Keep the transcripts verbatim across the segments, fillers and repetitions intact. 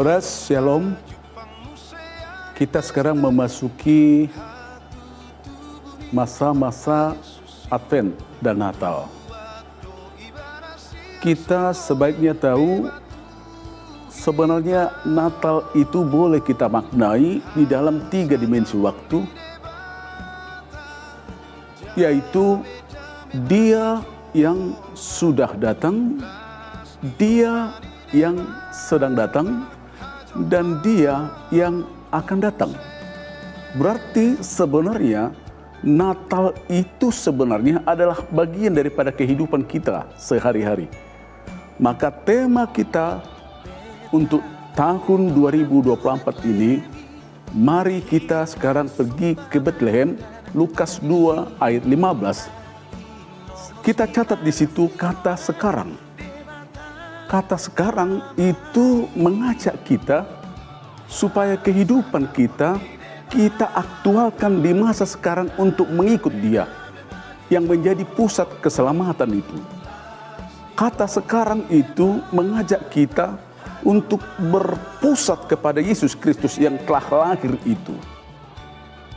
Shalom. Kita sekarang memasuki masa-masa Advent dan Natal. Kita sebaiknya tahu, sebenarnya Natal itu boleh kita maknai di dalam tiga dimensi waktu, yaitu Dia yang sudah datang, Dia yang sedang datang, dan Dia yang akan datang. Berarti sebenarnya Natal itu sebenarnya adalah bagian daripada kehidupan kita sehari-hari. Maka tema kita untuk tahun dua ribu dua puluh empat ini, mari kita sekarang pergi ke Betlehem, Lukas dua ayat lima belas. Kita catat di situ kata sekarang. Kata sekarang itu mengajak kita supaya kehidupan kita, kita aktualkan di masa sekarang untuk mengikut Dia yang menjadi pusat keselamatan itu. Kata sekarang itu mengajak kita untuk berpusat kepada Yesus Kristus yang telah lahir itu.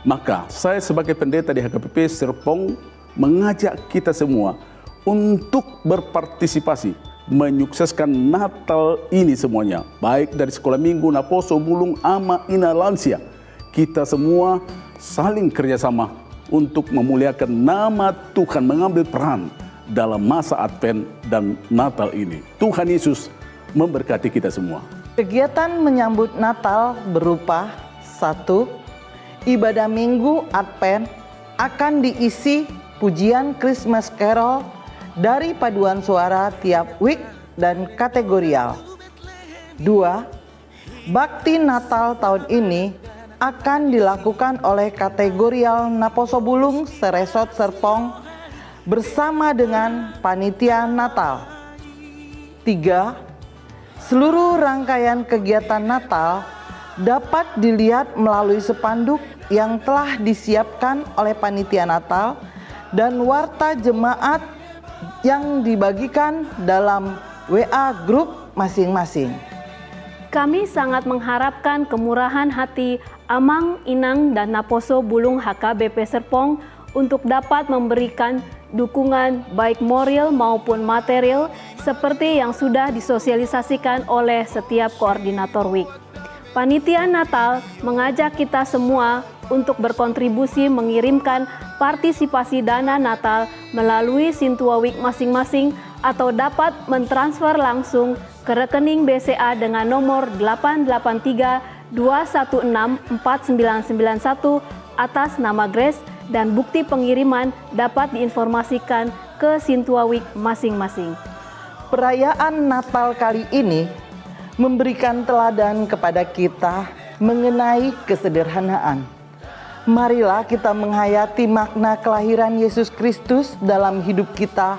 Maka, saya sebagai pendeta di H K B P Serpong mengajak kita semua untuk berpartisipasi menyukseskan Natal ini semuanya, baik dari sekolah minggu, naposo, bulung, ama, ina, lansia. Kita semua saling kerjasama untuk memuliakan nama Tuhan, mengambil peran dalam masa Advent dan Natal ini. Tuhan Yesus memberkati kita semua. Kegiatan menyambut Natal berupa: satu, ibadah Minggu Advent akan diisi pujian Christmas Carol dari paduan suara tiap week dan kategorial. Dua, bakti Natal tahun ini akan dilakukan oleh kategorial Naposo Bulung se-Resort Serpong bersama dengan panitia Natal. Tiga, seluruh rangkaian kegiatan Natal dapat dilihat melalui spanduk yang telah disiapkan oleh panitia Natal dan warta jemaat yang dibagikan dalam W A grup masing-masing. Kami sangat mengharapkan kemurahan hati Amang, Inang, dan Naposo Bulung H K B P Serpong untuk dapat memberikan dukungan baik moral maupun material seperti yang sudah disosialisasikan oleh setiap koordinator week. Panitia Natal mengajak kita semua untuk berkontribusi mengirimkan partisipasi dana Natal melalui Sintua Week masing-masing atau dapat mentransfer langsung ke rekening B C A dengan nomor delapan delapan tiga dua satu enam empat sembilan sembilan satu atas nama Grace, dan bukti pengiriman dapat diinformasikan ke Sintua Week masing-masing. Perayaan Natal kali ini memberikan teladan kepada kita mengenai kesederhanaan. Marilah kita menghayati makna kelahiran Yesus Kristus dalam hidup kita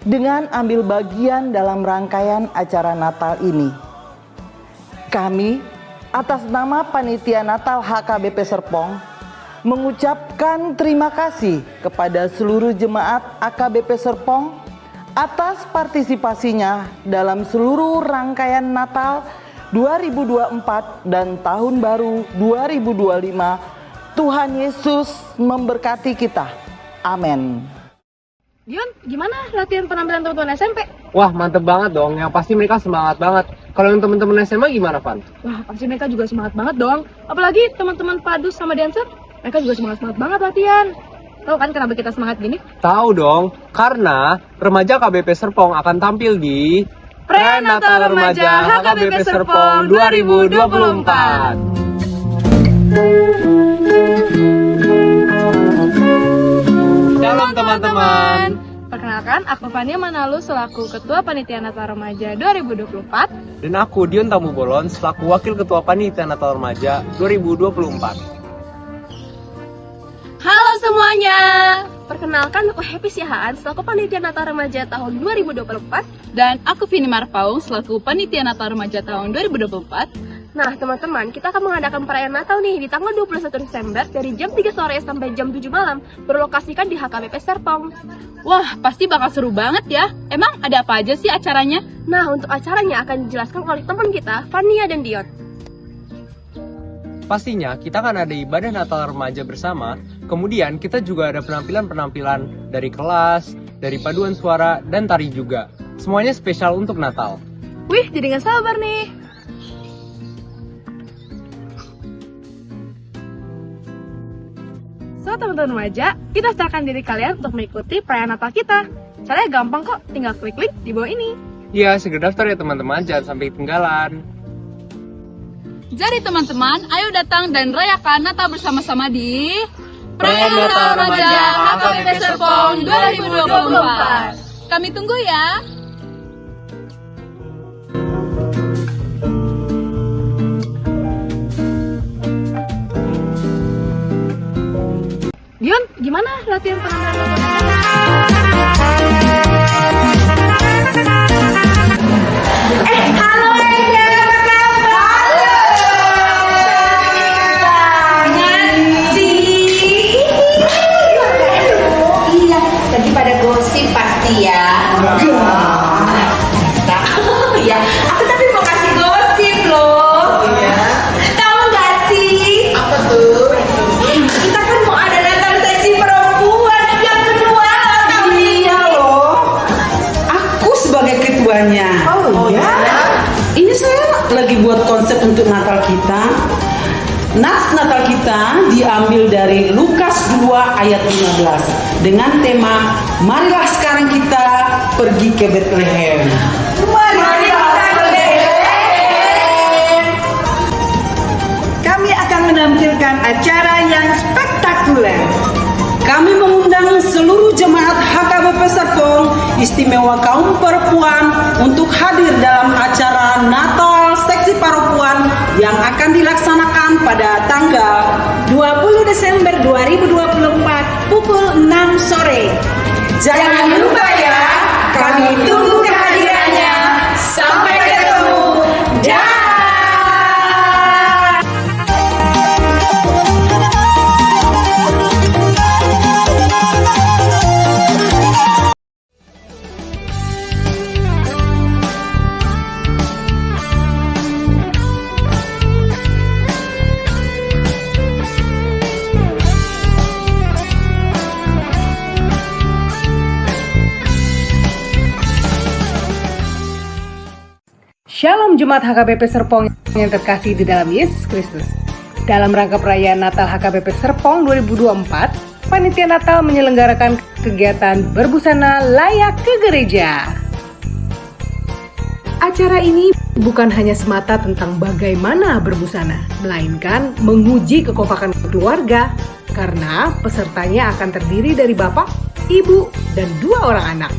dengan ambil bagian dalam rangkaian acara Natal ini. Kami, atas nama Panitia Natal H K B P Serpong, mengucapkan terima kasih kepada seluruh jemaat H K B P Serpong atas partisipasinya dalam seluruh rangkaian Natal dua ribu dua puluh empat dan Tahun Baru dua ribu dua puluh lima. Tuhan Yesus memberkati kita. Amin. Dion, gimana latihan penampilan teman-teman S M P? Wah, mantep banget dong. Yang pasti mereka semangat banget. Kalau yang teman-teman S M A gimana, Van? Wah, pasti mereka juga semangat banget dong. Apalagi teman-teman Padus sama dancer, mereka juga semangat-semangat banget latihan. Tahu kan kenapa kita semangat gini? Tahu dong, karena remaja K B P Serpong akan tampil di Prenatal Remaja H K B P Serpong dua ribu dua puluh empat. Shalom, teman-teman. Perkenalkan, aku Fania Manalus selaku Ketua Panitia Natal Remaja dua ribu dua puluh empat. Dan aku, Dion Tambubolon, selaku Wakil Ketua Panitia Natal Remaja dua ribu dua puluh empat. Halo semuanya. Perkenalkan, aku Happy Siahaan selaku Panitia Natal Remaja tahun dua ribu dua puluh empat. Dan aku Vini Marpaung selaku Panitia Natal Remaja tahun dua ribu dua puluh empat. Nah, teman-teman, kita akan mengadakan perayaan Natal nih di tanggal dua puluh satu Desember dari jam tiga sore sampai jam tujuh malam, berlokasikan di H K B P Serpong. Wah, pasti bakal seru banget ya. Emang ada apa aja sih acaranya? Nah, untuk acaranya akan dijelaskan oleh teman kita, Fania dan Dion. Pastinya, kita akan ada ibadah Natal remaja bersama. Kemudian, kita juga ada penampilan-penampilan dari kelas, dari paduan suara, dan tari juga. Semuanya spesial untuk Natal. Wih, jadi nggak sabar nih. So, teman-teman remaja, kita daftarkan diri kalian untuk mengikuti perayaan Natal kita. Caranya gampang kok, tinggal klik link di bawah ini. Iya, segera daftar ya teman-teman, jangan sampai ketinggalan. Jadi teman-teman, ayo datang dan rayakan Natal bersama-sama di Perayaan Natal Remaja H K B P Serpong dua ribu dua puluh empat. Kami tunggu ya. Dion, gimana latihan penampilan? Eh, halo Ega, apa kabar? Halo. Cantik banget sih. Iya, lagi pada gosip pasti ya. Iya. Iya, aku tapi mau kasih gosip loh. Iya. Tahu nggak sih? Apa tuh? Kita kan mau ada Natal seksi perempuan yang kedua loh tahun ini. Iya loh. Aku sebagai ketuanya. Oh, iya? Ini saya lagi buat konsep untuk Natal kita. Nats Natal kita diambil dari Lukas dua ayat lima belas dengan tema, "Marilah sekarang kita pergi ke Betlehem." Mari kita ke Betlehem. Kami akan menampilkan acara yang spektakuler. Kami mengundang seluruh jemaat H K B P Serpong, istimewa kaum perempuan, untuk hadir dalam acara Natal Seksi Perempuan yang akan dilaksanakan pada tanggal dua puluh Desember dua ribu dua puluh empat pukul enam sore. Jangan lupa ya, kami tunggu kehadirannya. Sampai ketemu. Dah. Shalom Jemaat H K B P Serpong yang terkasih di dalam Yesus Kristus. Dalam rangka perayaan Natal H K B P Serpong dua ribu dua puluh empat, Panitia Natal menyelenggarakan kegiatan berbusana layak ke gereja. Acara ini bukan hanya semata tentang bagaimana berbusana, melainkan menguji kekompakan keluarga, karena pesertanya akan terdiri dari bapak, ibu, dan dua orang anak.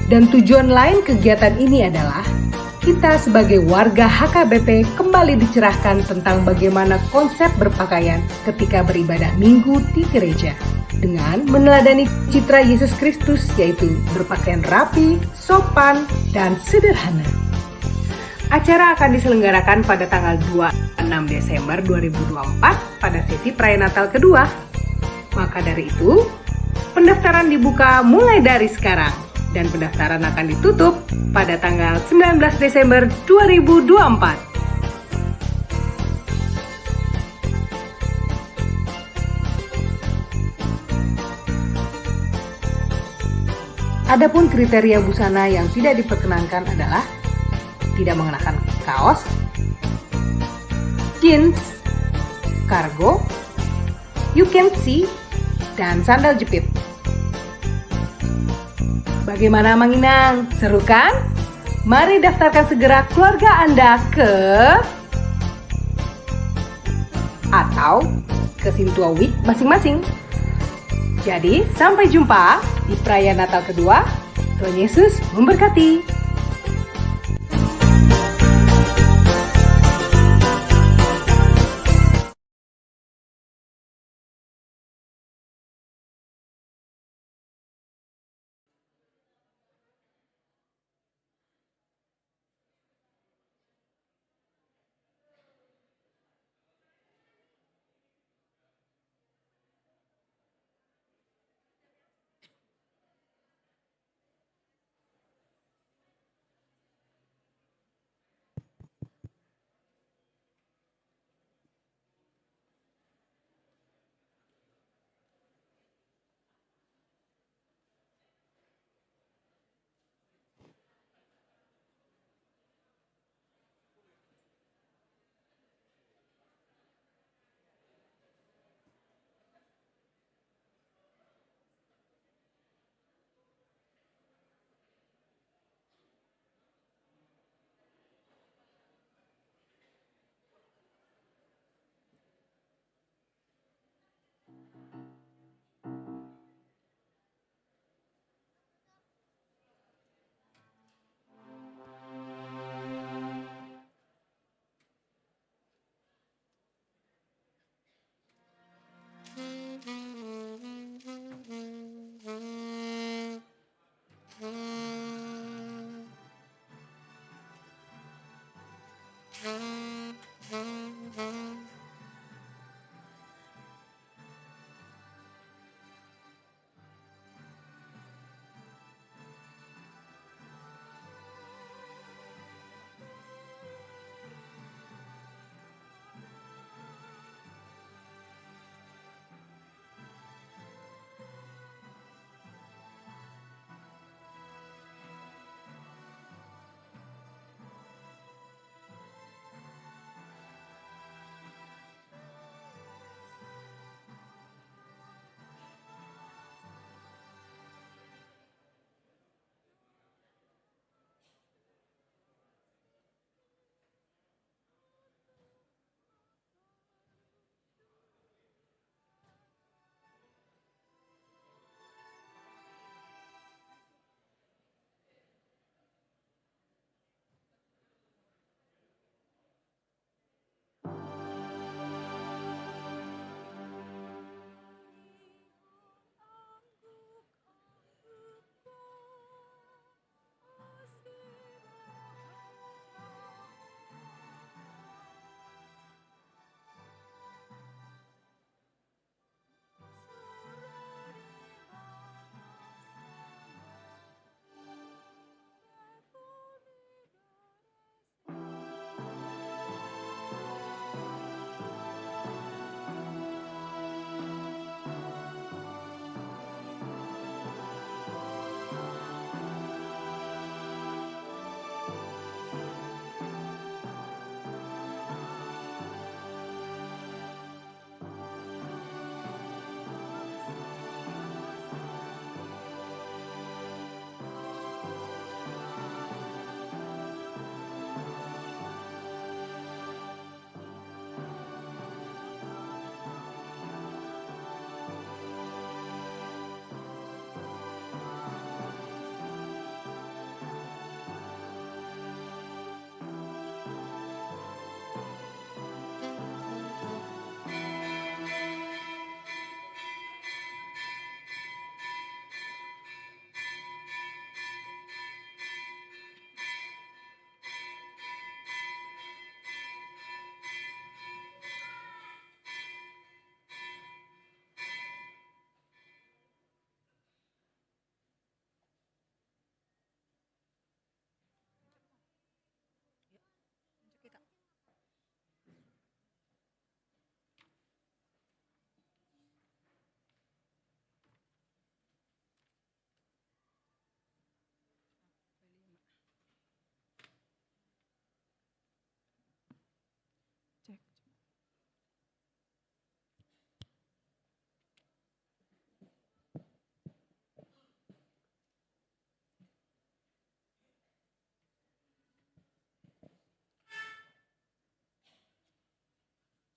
Dan tujuan lain kegiatan ini adalah kita sebagai warga H K B P kembali dicerahkan tentang bagaimana konsep berpakaian ketika beribadah Minggu di gereja, dengan meneladani citra Yesus Kristus, yaitu berpakaian rapi, sopan, dan sederhana. Acara akan diselenggarakan pada tanggal dua puluh enam Desember dua ribu dua puluh empat pada sesi perayaan Natal kedua. Maka dari itu, pendaftaran dibuka mulai dari sekarang dan pendaftaran akan ditutup pada tanggal sembilan belas Desember dua ribu dua puluh empat. Adapun kriteria busana yang tidak diperkenankan adalah tidak mengenakan kaos, jeans, kargo, you can see, dan sandal jepit. Bagaimana Amang Inang? Seru kan? Mari daftarkan segera keluarga Anda ke atau ke Sintua Wijk masing-masing. Jadi, sampai jumpa di perayaan Natal kedua. Tuhan Yesus memberkati.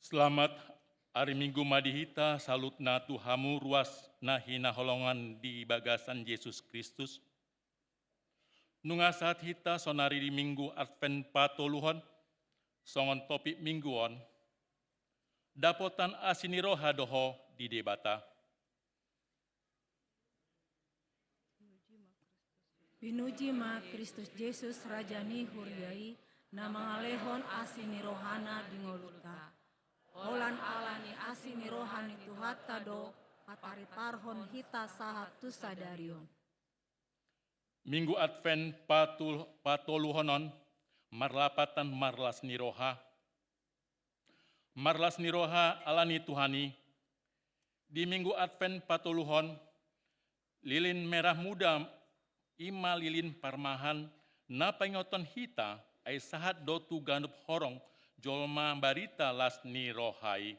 Selamat ari Minggu ma di hita saluhutna tu hamu ruas na hinaholongan di bagasan Jesus Kristus. Nunga sahat hita sonari di Minggu Advent patoluhon, songon topik Minggu on, dapotan asi ni roha do ho di Debata. Pinuji ma Kristus Jesus, Raja ni huria i, na mangalehon asi ni rohana di ngolunta. Holan ala ni asi ni roha ni Tuhanta do patariparhon hita sahat tu sadari on. Minggu Advent patul-, patoluhon on marlapatan marlas ni roha. Marlas ni roha ala ni Tuhan i. Di Minggu Advent patoluhon, lilin merah muda i ma lilin parmahan na paingothon hita, ai sahat do tu ganup horong jolma barita las ni roha i.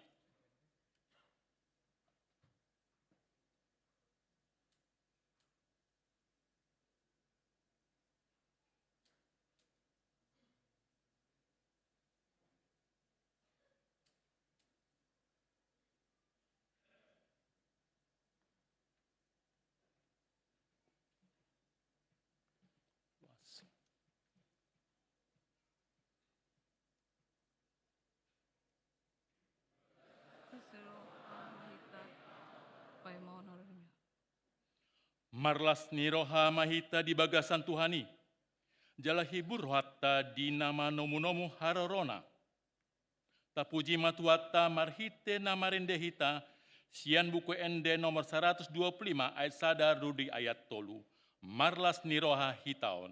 Marlas ni roha ma hita di bagasan Tuhan i, jala hibur rohanta di na manomunomu harorona. Tapuji ma Tuhanta marhite na marende hita, sian Buku Ende nomor saratus dua pulu lima ayat sada ro di ayat tolu. Marlas ni roha hita on.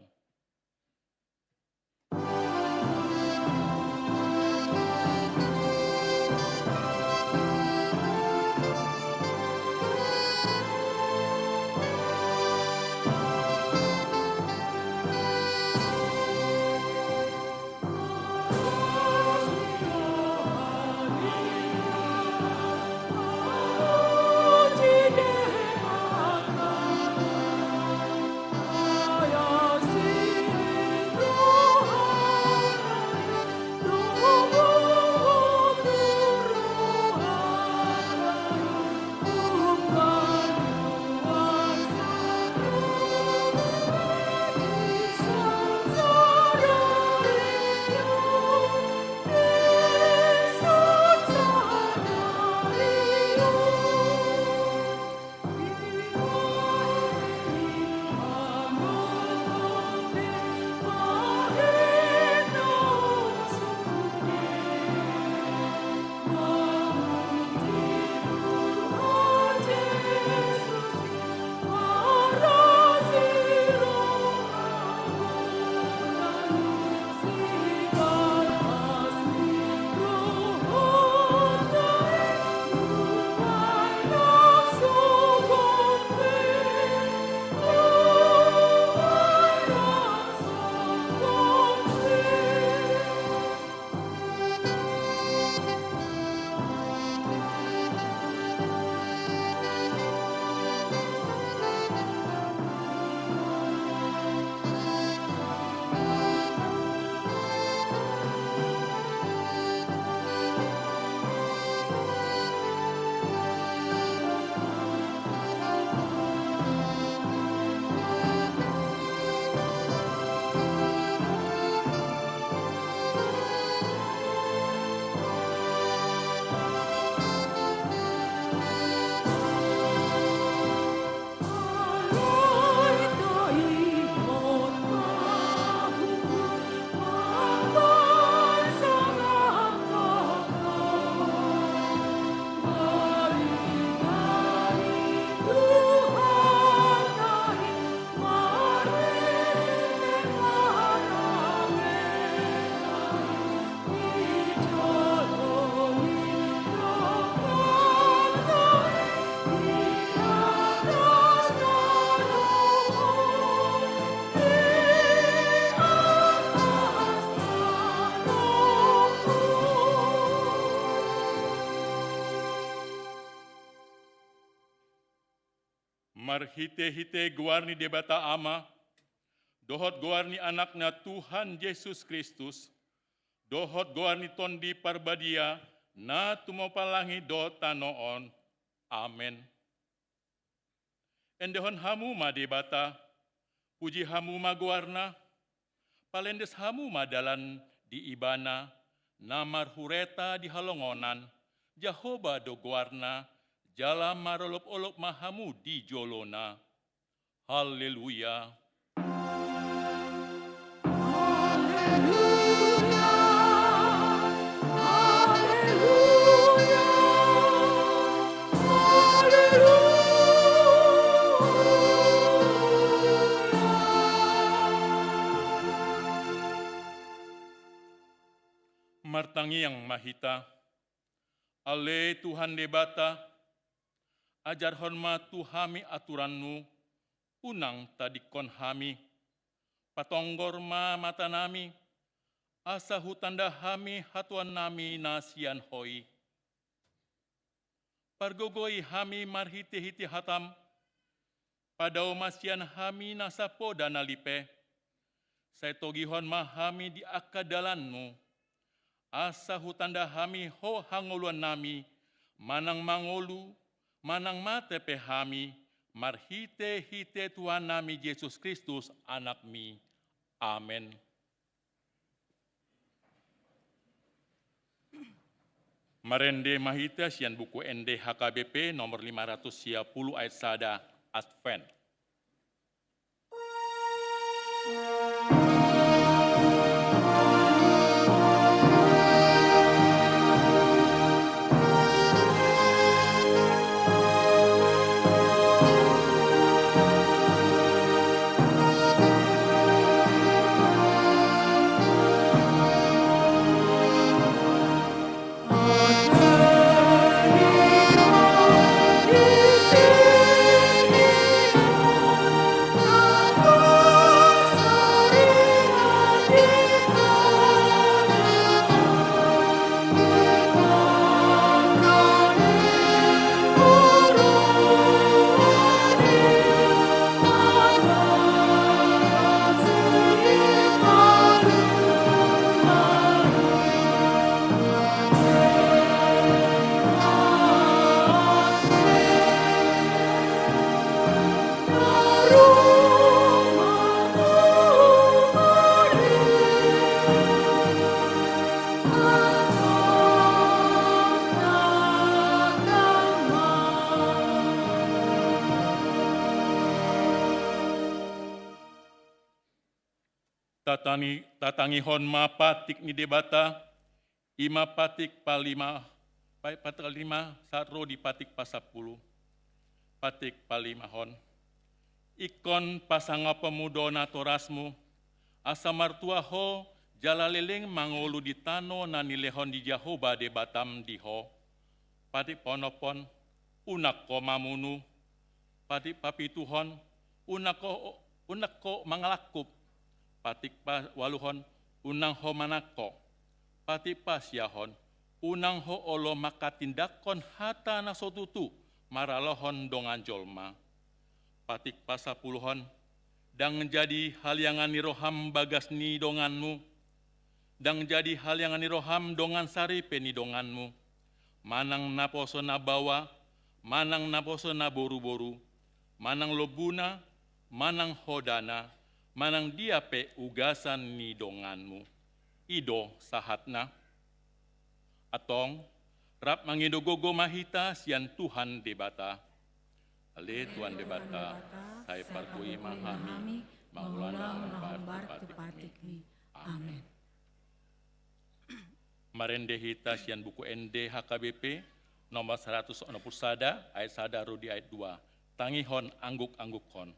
Marhitehite goar ni Debata Ama, dohot goar ni Anakna Tuhan Jesus Kristus, dohot goar ni Tondi Parbadia, na tumopa langit dohot tano on. Amen. Endehon hamu ma Debata, puji hamu ma goarna, palendes hamu ma dalan di Ibana, na marhureta di halongonan, Jahowa do goarna, jala marolopolop ma hamu di jolona. Haleluya. Haleluya, haleluya, haleluya. Martangiang ma hita. Ale Tuhan Debata, ajarhon ma tu hami aturan-Nu, unang tadingkon hami. Patonggor ma matanami, asa hutanda hami hatuannami na sian Ho i. Pargogoi hami marhitehite hataM, padao ma sian hami nasa poda na lipe. Sai togihon ma hami di angka dalanMu, asa hutanda hami Ho hangoluannami, manang mangolu, manang mate pe hami, marhitehite Tuhannami Jesus Kristus, AnakMi. Amen. Marende ma hita sian Buku Ende H K B P nomor lima ratus sia pulu ayat sada, Advent. Tatangi-, tatangihon ma patik ni Debata, i ma patik palima, pa-, patik palima sahat ro di patik pasampulu. Patik palimahon. Ingkon pasangaponmu do natorasmu, asa martua ho jala leleng mangolu di tano na nilehon ni Jahowa Debatam di ho. Patik paonomhon, unang ho mamunu. Patik papituhon, unang ho, unang ho mangalangkup. Patik paualuhon, unang ho manangko. Patik pasiahon, unang ho olo manghatindanghon hata na so tutu maralohon dongan jolma. Patik pasampuluhon, ndang jadi haliangan ni roham bagas ni donganmu, ndang jadi haliangan ni roham dongan saripe ni donganmu, manang naposo na baoa, manang naposo na boruboru, manang lombuna, manang hodana, manang dia pe ugasan ni donganmu. I do sahatna. Antong, rap mangido gogo ma hita sian Tuhan Debata. Ale Tuhan Debata, sai pargogoi ma hami mangula na hombar tu patikmi. Amen. Marende hita sian Buku Ende H K B P nomor saratus onom pulu sada, ayat sada ro di ayat dua. Tangihon anggukanggukkon.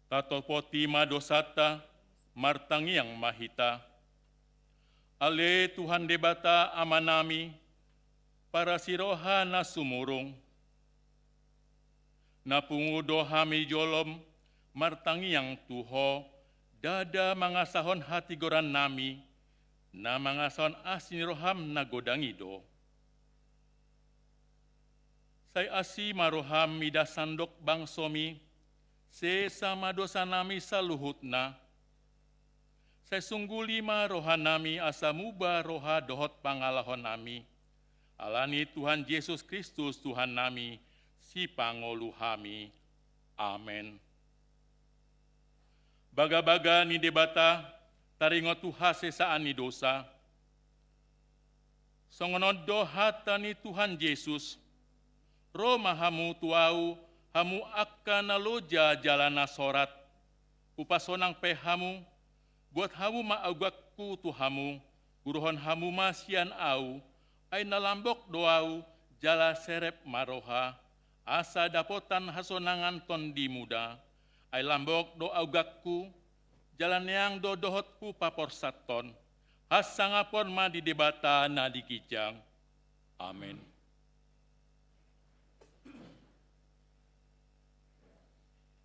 Tatopoti ma dosanta, martangiang ma hita. Ale Tuhan Debata Amanami, parasiroha na sumurung, na pungu do hami jolom martangiang tu Ho, ndada mangasahon hatigorannami, na mangasahon asi ni roham na godang i do. Sai asi ma roham mida sandok bangsomi, sesa ma dosanami saluhutna. Sai sungguli ma rohanami asa muba roha dohot pangalahonami. Ala ni Tuhan Jesus Kristus Tuhannami, Sipangolu hami. Amen. Bagabaga ni Debata, taringot tu hasesaan ni dosa. Songon on do hata ni Tuhan Jesus: Ro ma hamu tu Ahu, hamu angka na loja jala na sorat, hupasonang pe hamu. Buat hamu ma auganku tu hamu, uruhon hamu ma sian Ahu, ai na lambok do Ahu, jala serep ma roha, asa dapotan hasonangan tondimuda. Ai lambok do auganku, jala neang do dohot hupaporsathon. Hasangapon ma di Debata na di ginjang. Amen.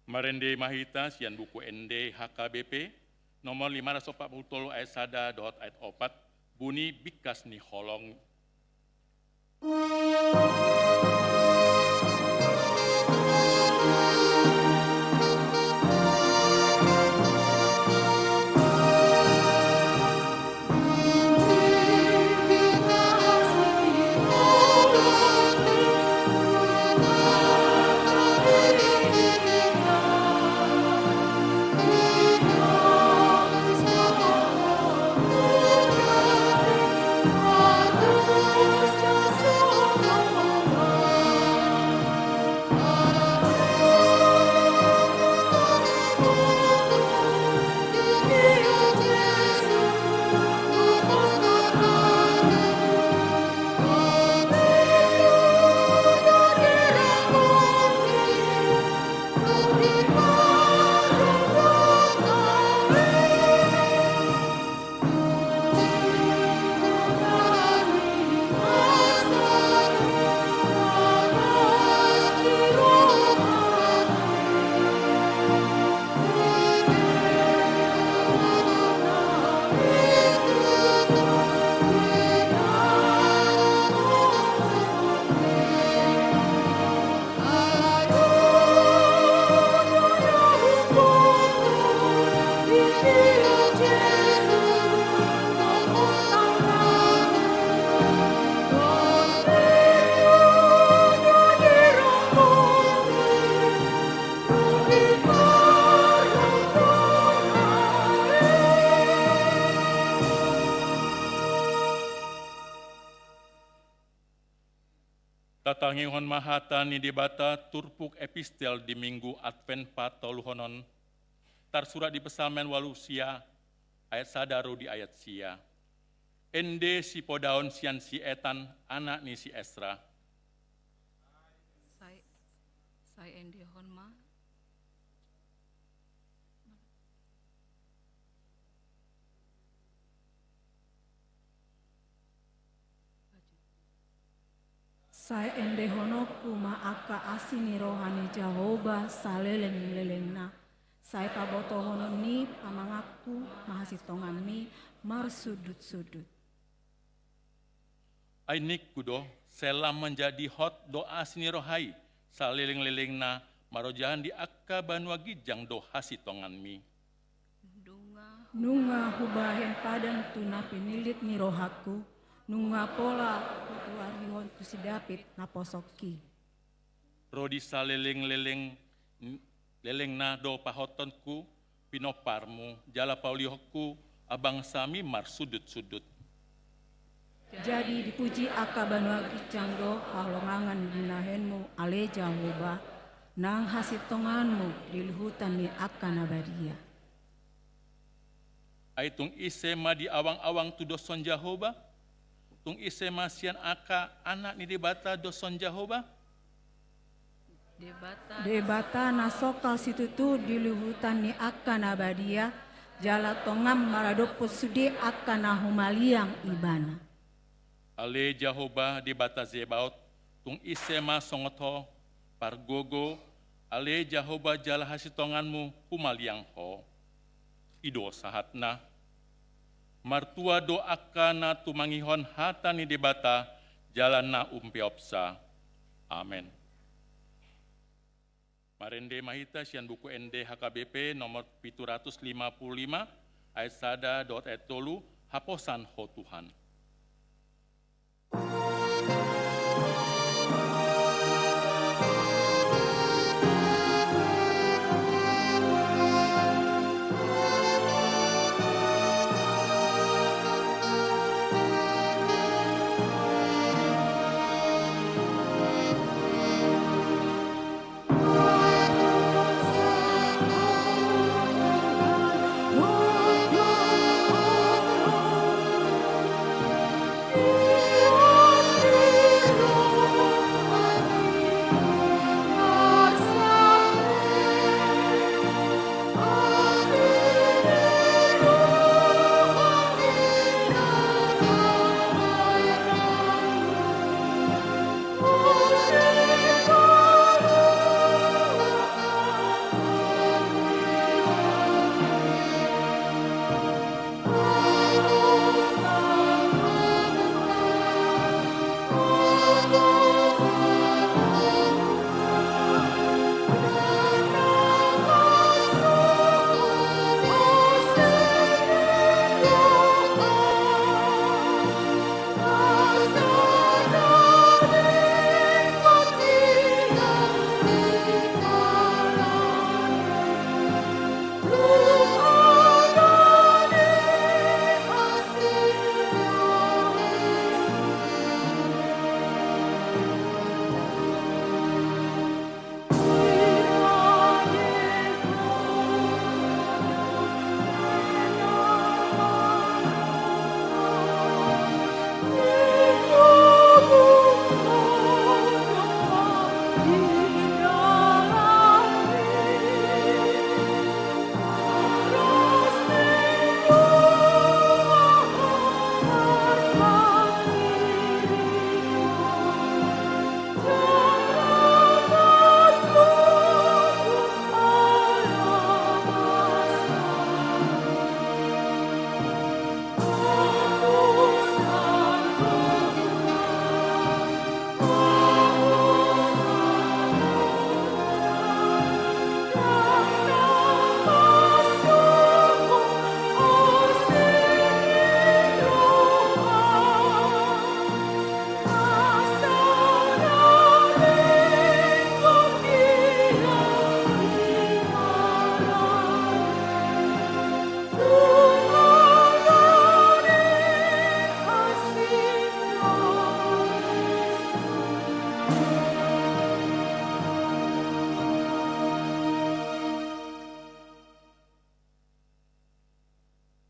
Marende ma hita sian buku ende H K B P, nomor lima ratus opat pulu tolu, ayat sada dohot ayat opat, buni bingkas ni holong. Tatangihon ma hata ni Debata, turpuk epistel di Minggu Advent patoluhon on, tarsurat di Psalmen ualu sia, ayat sada ro di ayat sia. Ende sipodaon sian si Etan, anak ni si Esra. Sai, sai endehon ma. Sai endehononku ma angka asi ni roha ni Jahowa saleleng-lelengna. Sai pabotohonon ni pamanganku ma hasintonganmi marsundut-sundut. Ai ningku do, sai lam manjadi hot do asi ni roha i, saleleng-lelengna marojahan di angka banua ginjang do hasintonganmi. Nunga hubahen padan tu na pinillit ni rohangku, nunga pola hutuarihon tu si David naposongki. Ro di saleleng-leleng, lelengna do pahottonku pinomparmu, jala paulihonku bangsami marsundut-sundut. Jadi dipuji angka banua ginjang do halongangan ni binahenmu, ale Jahowa, nang hasintonganmu di luhutan ni angka na badia. Ai tung ise ma diawang-awang tu doshon Jahowa? Tung ise ma sian angka anak ni Debata doshon Jahowa? Debata na songkal situtu di luhutan ni angka na badia, jala tongon maradophon sude angka na humaliang Ibana. Ale Jahowa Debata Zebaot, tung ise ma songon Ho, pargogo, ale Jahowa jala hasitonganmu humaliang Ho. I do sahatna. Martua do angka na tumangihon hata ni Debata jala na umpeopsa. Amen. Marende ma hita sian Buku Ende H K B P nomor pitu ratus lima puluh lima, ayat sada dohot ayat tolu, Haposan Ho Tuhan.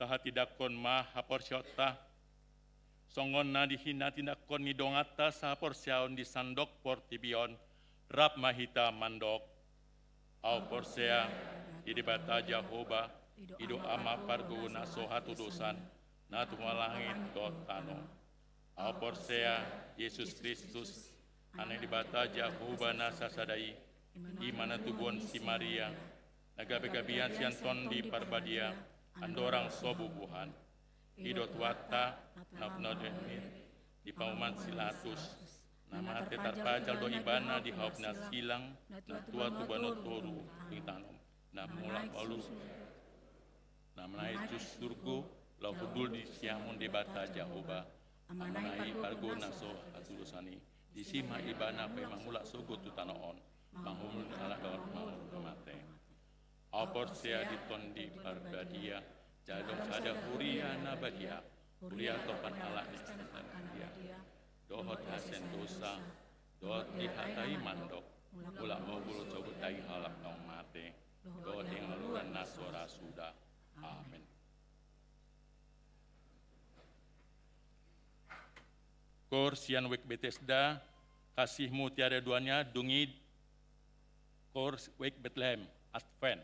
Tahatindangkon ma haporseaonta, songon na di hinatindangkon ni donganta sahaporseaon di sandok portibi on, rap ma hita mandok. Ahu porsea di Debata Jahowa, i do Ama pargogo na so hatudosan, na tumua langit dohot tano. Ahu porsea Jesus Kristus, Anak ni Debata Jahowa na sasada i, i ma na tubuhon si Maria, na gabe gabean sian Tondi Parbadia, andorang so bubuhan. I do Tuhanta, na pinatupa di pahuoman si Pilatus, na mate tarpajal do Ibana di hau pinarsilang, na tua tu banua toru, ditanom, na mulak ualu, na manaek tu surgo, laho hundul di siamun Debata Jahowa, Amana i pargogo na so hatudosan i, disi ma Ibana paima mulak sogot tu tano on, mangumumi halak dohot mangurupi na mate. Ahu porsea di Tondi Parbadia, jala adong sada huria na badia, huria topan halak na badia, dohot hasean dosa, dohot di hata i mandok, mulak ma sogot tu hita halak naung mate, dohot di hangoluan na so ra suda. Amen. Koor sian Wijk Betesda, kasihmu tiada duanya, dung i First Week Bethlehem Advent.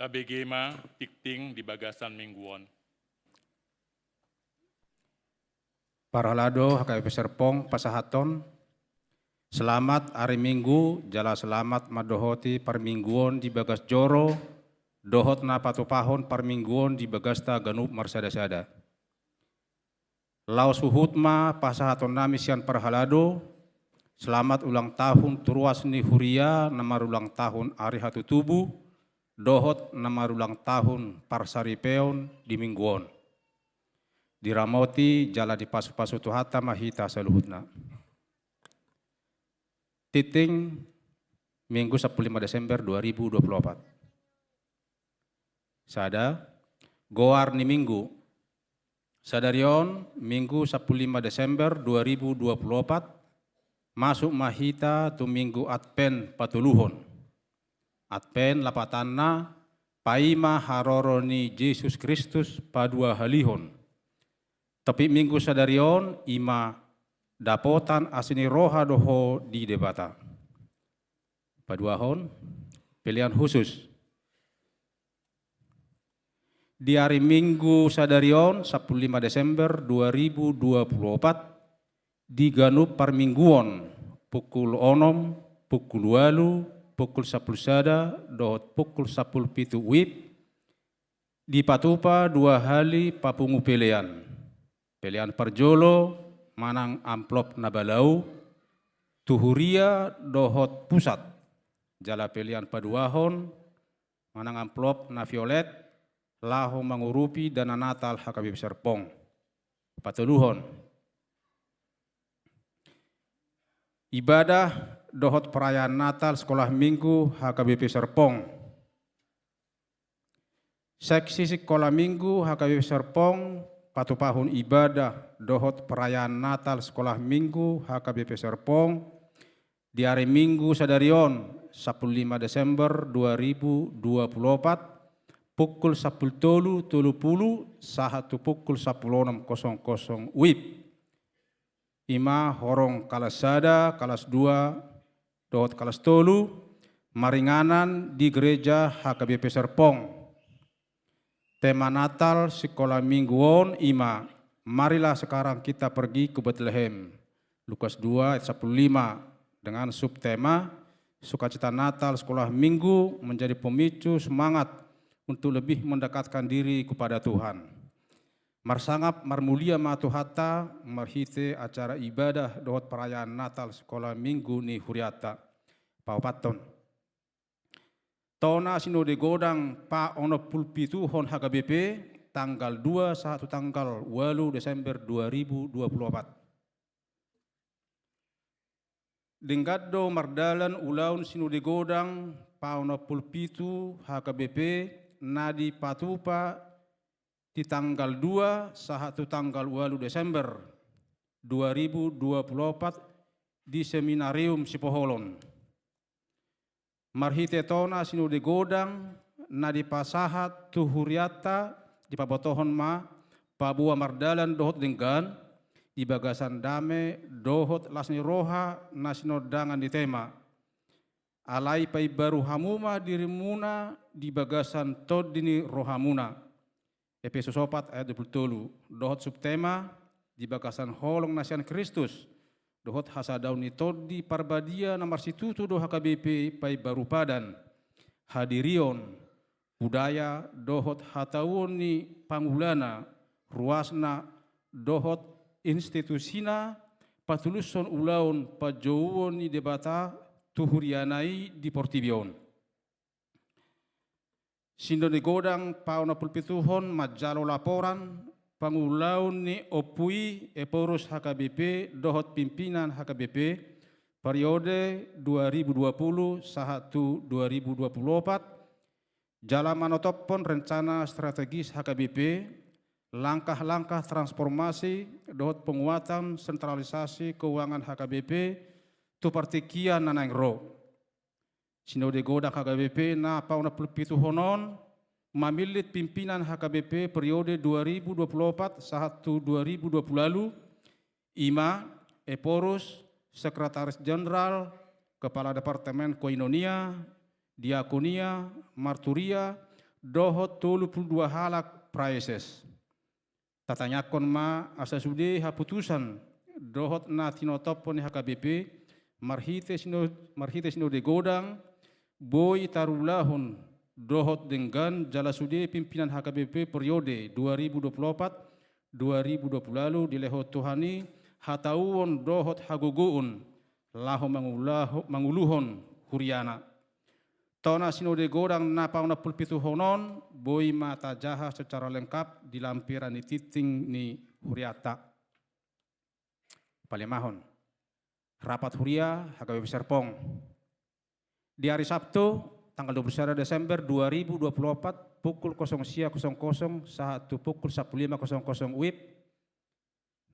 Tabege ma tingting di bagasan minggu on. Parhalado H K B P Serpong pasahathon, selamat ari Minggu, jala selamat mandohoti parmingguon di bagas joro, dohot na patupahon parmingguon di bagasta ganup marsada-sada. Laos huhut ma pasahatonnami sian parhalado, selamat ulang tahun tu ruas ni huria na marulang tahun ari hatutubu, dohot na marulang tahun parsaripeon di minggu on. Diramoti jala dipasu-pasu Tuhanta ma hita saluhutna. Tingting, Minggu sampulu lima Desember dua ribu dua puluh opat. Sada, goar ni Minggu. Sadari on, Minggu sampulu lima Desember dua ribu dua pulu opat, masuk ma hita tu Minggu Advent patoluhon. Advent lapatanna paima haroro ni Jesus Kristus paduahalihon. Topik Minggu sadari on i ma dapotan asi ni roha do ho di Debata. Paduahon, pelean husus. Di ari Minggu sadari on, sampulu lima Desember dua ribu dua pulu opat, di ganup parmingguon, pukul onom, pukul ualu, pukul sampulu sada, dohot pukul sampulu pitu wib, dipatupa dua hali papungu pelean. Pelean parjolo manang amplop na balau, tu huria dohot pusat. Jala pelean paduahon manang amplop na violet, laho mangurupi dana Natal H K B P Serpong. Patoluhon, ibadah dohot perayaan Natal Sekolah Minggu H K B P Serpong. Seksi Sikola Minggu H K B P Serpong patupahon ibadah dohot perayaan Natal Sekolah Minggu H K B P Serpong di ari Minggu sadari on, sampulu lima Desember dua ribu dua pulu opat, pukul sampulu tolu tolu pulu sahat tu pukul sampulu onom kosong kosong wib. I ma horong kalas sada, kalas dua, dohot kalas tolu, maringanan di gereja H K B P Serpong. Tema Natal Sikola Minggu on i ma, "Marilah sekarang kita pergi ke Betlehem." Lukas dua ayat sampulu lima, dengan subtema, "Sukacita Natal Sekolah Minggu menjadi pemicu semangat untuk lebih mendekatkan diri kepada Tuhan." Marsangap marmulia ma Tuhanta marhite acara ibadah dohot perayaan Natal Sikola Minggu ni hurianta. Paopathon, Tona Sinode Godang paonompulo pituhon H K B P, tanggal dua sahat tu tanggal ualu Desember dua ribu dua pulu opat. Denggan do mardalan ulaon Sinode Godang paonompulo pitu H K B P na dipatupa di tanggal dua sahat tu tanggal ualu Desember dua ribu dua pulu opat di Seminarium Sipoholon. Marhite Tona Sinode Godang na dipasahat tu hurianta, dipabotohon ma paboa mardalan dohot denggan di bagasan dame dohot las ni roha na sinondangan ni tema. Alai paimbaru hamu ma dirimuna di bagasan tondi ni rohamuna. Epesus opat ayat dua pulu tolu. Dohot subtema, di bagasan holong na sian Kristus dohot hasadaon ni Tondi Parbadia na marsitutu do H K B P paimbaru padan, hadirion, budaya dohot hatauon ni pangulana, ruasna dohot institusina, patulushon ulaon panjouon ni Debata tu huriana i di portibi on. Sinode Godang paonompulo pituhon manjalo laporan pangulaon ni Ompu i Ephorus H K B P dohot pimpinan H K B P periode dua ribu dua pulu sahat tu dua ribu dua pulu opat, jala manotophon rencana strategis H K B P, langkah-langkah transformasi dohot penguatan sentralisasi keuangan H K B P tu partingkian na naeng ro. Sinode Godang H K B P na paonompulo pituhon on mamillit pimpinan H K B P periode dua ribu dua pulu opat sahat tu dua ribu dua pulu ualu, i ma Ephorus, Sekretaris Jenderal, Kepala Departemen Koinonia, Diakonia, Marturia, dohot tolu pulu dua halak praeses. Tatangiangkon ma asa sude haputusan dohot na tinotophon ni H K B P marhite sino-, marhite Sinode Godang boi tarulahon dohot denggan jala sude pimpinan H K B P periode dua ribu dua pulu opat dua ribu dua pulu ualu dilehon Tuhan i hatauon dohot hagogoon laho mangulaho-, manguluhon huriana. Tona Sinode Godang na paonompulo pituhon on boi ma tajaha secara lengkap di lampiran ni tingting ni hurianta. Palimahon, rapat huria H K B P Serpong. Di ari Sabtu, tanggal dua pulu sada Desember dua ribu dua pulu opat, pukul kosong sia kosong kosong sahat tu pukul sampulu lima kosong kosong wib.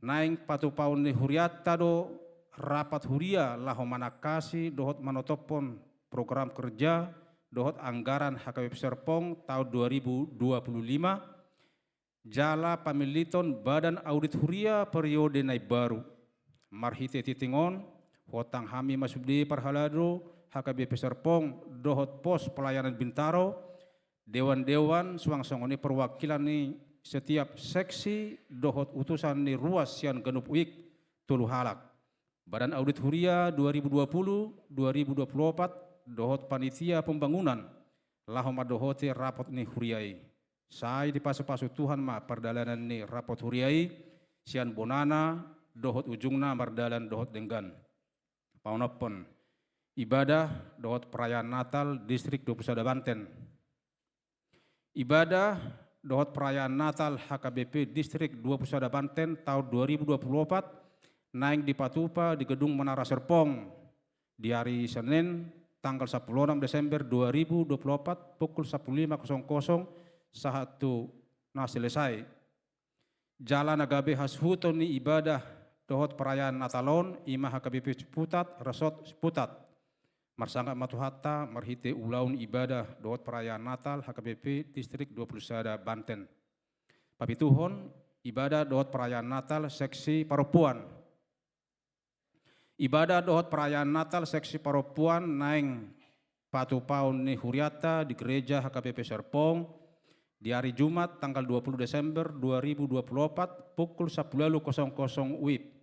Naeng patupaon ni hurianta do rapat huria laho manangkasi dohot manotophon program kerja dohot anggaran H K B P Serpong taon dua ribu dua puluh lima, jala pamilliton Badan Audit Huria periode na imbaru. Marhite tingting on, huontang hami ma sude parhalado H K B P Serpong dohot Pos Pelayanan Bintaro, dewan-dewan suang songon i perwakilan ni setiap seksi dohot utusan ni ruas sian ganup wik tolu halak. Badan Audit Huria dua ribu dua puluh, dua ribu dua puluh opat, dohot panitia pembangunan, laho mandohoti rapot ni huria i. Sai dipasupasu Tuhan ma pardalanan ni rapot huria i, sian bonana dohot ujungna mardalan dohot denggan. Paonomhon, ibadah dohot perayaan Natal Distrik dua puluh sada Banten. Ibadah dohot perayaan Natal H K B P Distrik dua puluh sada Banten taon dua ribu dua puluh opat naeng dipatupa di Gedung Menara Serpong di ari Senin, tanggal sampulu onom Desember dua ribu dua puluh opat, pukul sampulu lima kosong kosong sahat tu na selesai. Jala na gabe hasuhuton ni ibadah dohot perayaan Natal on i ma H K B P Ciputat, Resort Ciputat. Marsangap ma Tuhanta marhite ulaon ibadah dohot perayaan Natal H K B P Distrik dua puluh sada Banten. Papituhon, ibadah dohot perayaan Natal Seksi Parompuan. Ibadah dohot perayaan Natal Seksi Parompuan naeng patupaon ni hurianta di Gereja H K B P Serpong di ari Jumat tanggal dua puluh Desember dua ribu dua puluh opat, pukul sampulu ualu kosong kosong wib.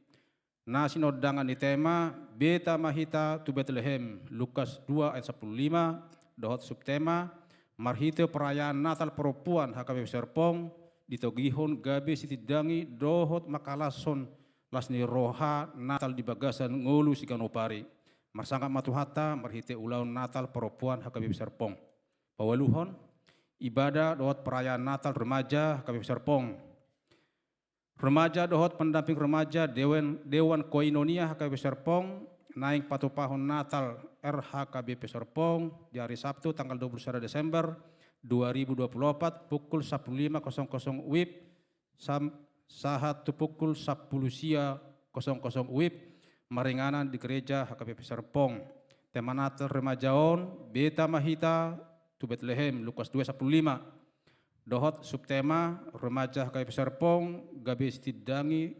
Na sinondangan ni tema, Beta ma hita tu Betlehem, Lukas dua ayat sampulu lima, dohot subtema, marhite perayaan Natal Parompuan H K B P Serpong, ditogihon gabe sitindangi dohot mangkalashon las ni roha Natal di bagasan ngolu siganup ari. Marsangap ma Tuhanta marhite ulaon Natal Parompuan H K B P Serpong. Paualuhon, ibadah dohot perayaan Natal remaja H K B P Serpong. Remaja dohot pendamping remaja Dewan, Dewan Koinonia H K B P Serpong naeng patupahon Natal R H K B P Serpong di ari Sabtu tanggal dua puluh sada Desember dua ribu dua puluh opat, pukul sampulu lima kosong kosong wib sam-, sahat tu pukul sampulu sia kosong kosong wib, maringanan di Gereja H K B P Serpong. Tema Natal remaja on, Beta ma hita tu Betlehem, Lukas dua sampulu lima. Dohot subtema, remaja H K B P Serpong gabe sitindangi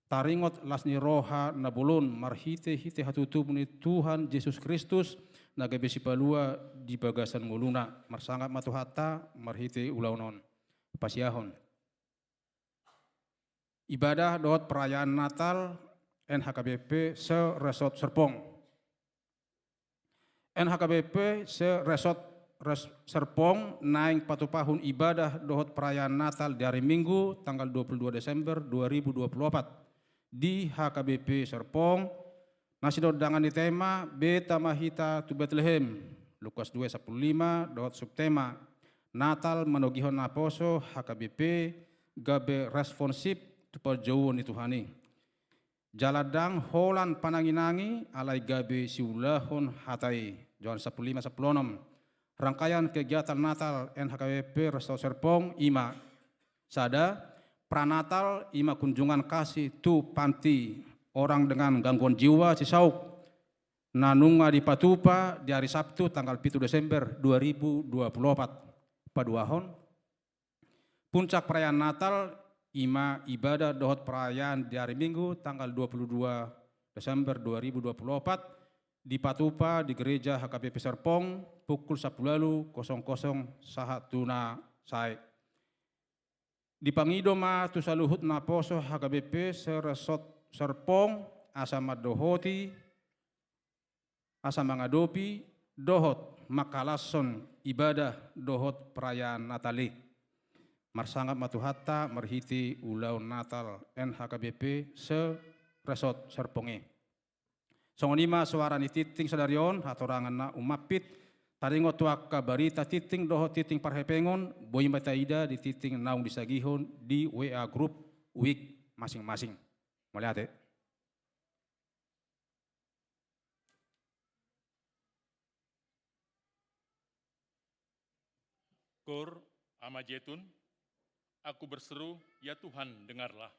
taringot las ni roha na bolon marhitehite hatutubu ni Tuhan Jesus Kristus na gabe sipalua di bagasan ngoluna. Marsangap ma Tuhanta marhite ulaon on. Pasiahon. Ibadah dohot perayaan Natal N H K B P se-Resort Serpong. N H K B P se-Resort Res-, Serpong naeng patupahon ibadah dohot perayaan Natal di ari Minggu tanggal dua puluh dua Desember dua ribu dua puluh opat di H K B P Serpong. Na sinondangan ni tema, Beta ma hita tu Betlehem, Lukas dua sampulu lima, dohot subtema, Natal manogihon naposo H K B P gabe responsif tu parjouon ni Tuhan i. Jala ndang holan pananginangi alai gabe siulahon hata i. Johannes sampulu lima sampulu onom. Rangkaian kegiatan Natal N H K B P Resort Serpong i ma. Sada, pranatal i ma kunjungan kasih tu panti orang dengan gangguan jiwa Cisauk na nunga dipatupa di ari Sabtu tanggal pitu Desember dua ribu dua puluh opat. Paduahon, puncak perayaan Natal i ma ibadah dohot perayaan di ari Minggu tanggal dua puluh dua Desember dua ribu dua puluh opat dipatupa di Gereja H K B P Serpong pukul sampulu ualu kosong kosong sahat tu na sae. Dipangido ma tu saluhut naposo H K B P se-Resort Serpong asa mandohoti, asa mangadopi dohot mangkalashon ibadah dohot perayaan Natal i. Marsangap ma Tuhanta marhite ulaon Natal N H K B P se-Resort Serpong i. Songon i ma soara ni tingting sadari on, hatorangan na umampit, taringot tu angka barita tingting dohot tingting parhepengon, boi ma taida di tingting naung disagihon di W A grup wik masing-masing. Mauliate. Ama Jetun, aku berseru, ya Tuhan, dengarlah.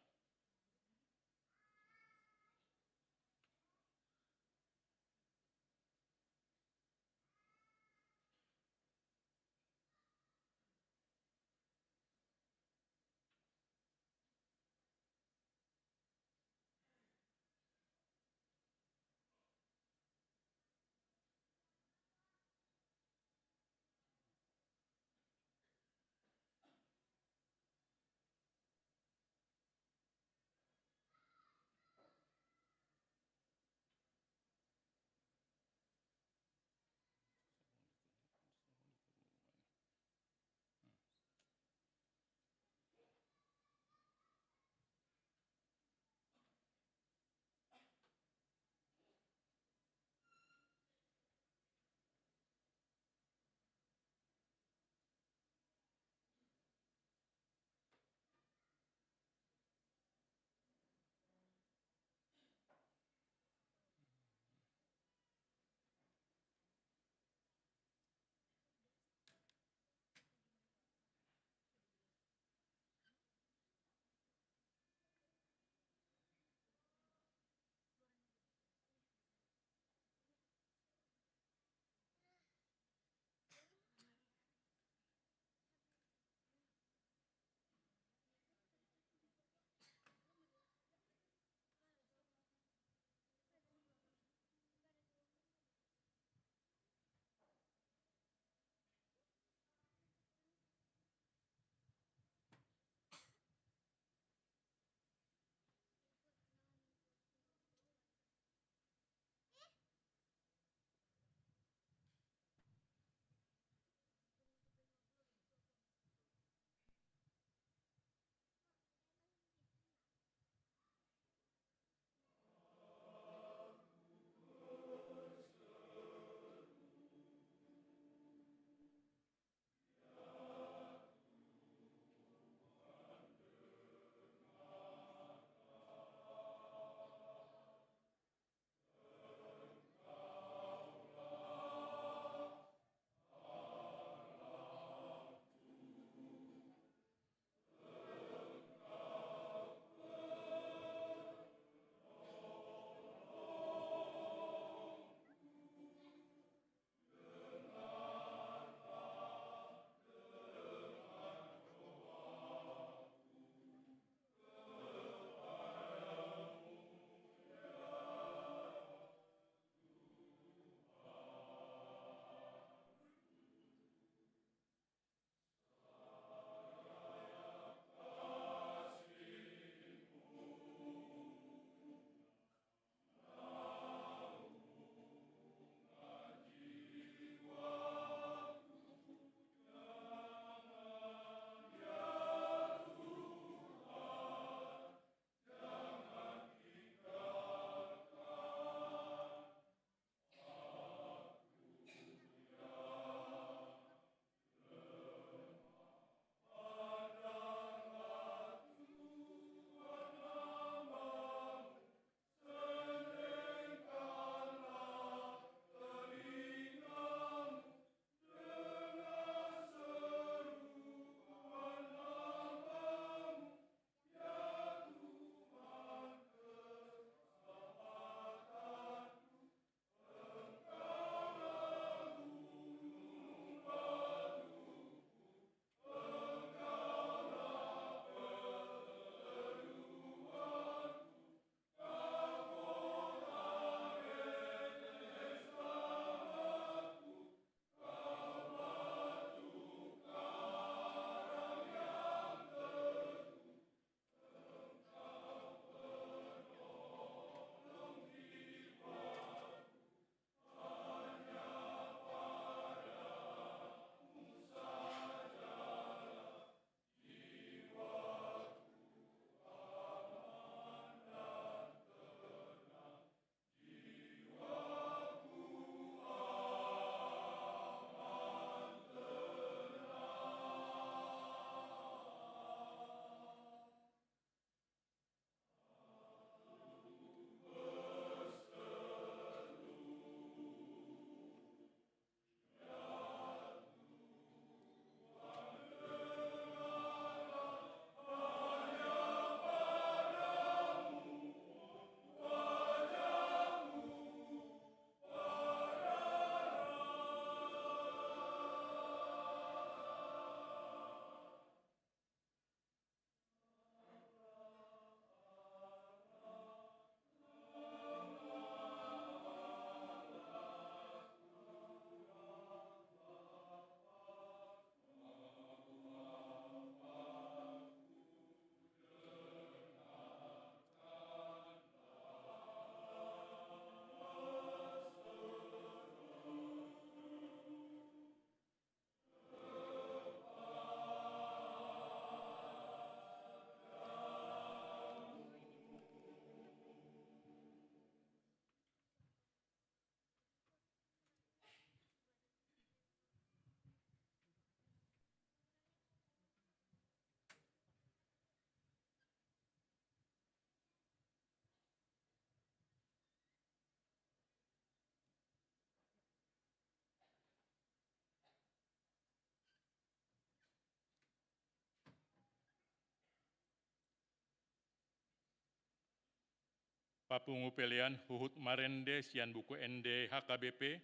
Papungu pelean huhut marende sian Buku Ende H K B P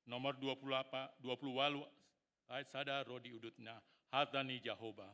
nomor dua puluh delapan, dua puluh walu, ayat sada ro di udutna. Hata ni Jahowa.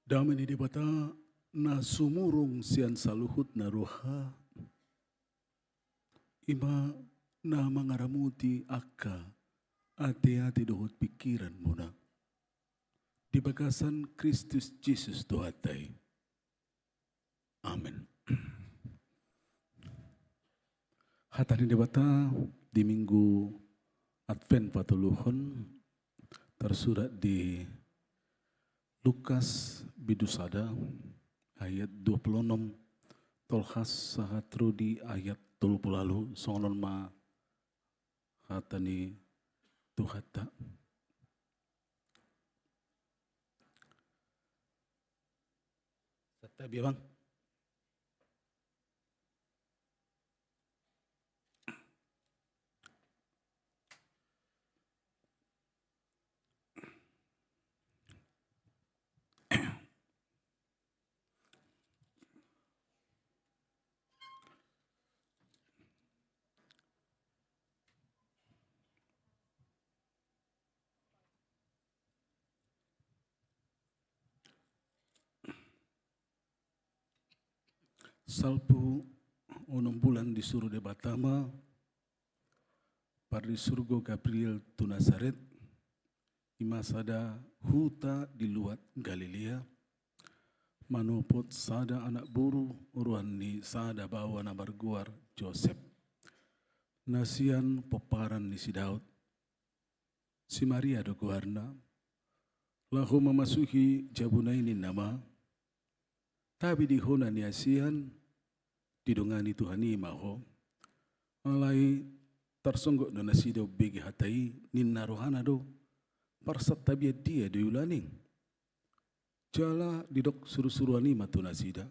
Dame ni Debata na sumurung sian saluhutna roha, i ma na mangaramuti angka ateate dohot pingkiranmuna di bagasan Kristus Jesus Tuhanta i. Amen. Hata ni Debata di Minggu Advent patoluhon tarsurat di Lukas bindu sada ayat dua pulu onom, tolhas sahat ro di ayat tolu pulu ualu. Songon on ma hata ni Tuhanta. Santabi, Amang. Salpu onom bulan disuru Debata ma pardisurgo Gabriel tu Nasaret, i ma sada huta di luat Galilea, manopot sada anak boru roha ni sada baoa na margoar Josep, na sian pomparan ni si Daud. Si Maria do goarna. Laho mamasuhi jabuna i ninna ma: Tabi di hona ni hasian, didongani Tuhan i ma ho. Alai tarsonggot do nasida umbege hata i, ninna rohana do: Parsantabian dia do iulang i? Jala didok surusuruan i ma tu nasida: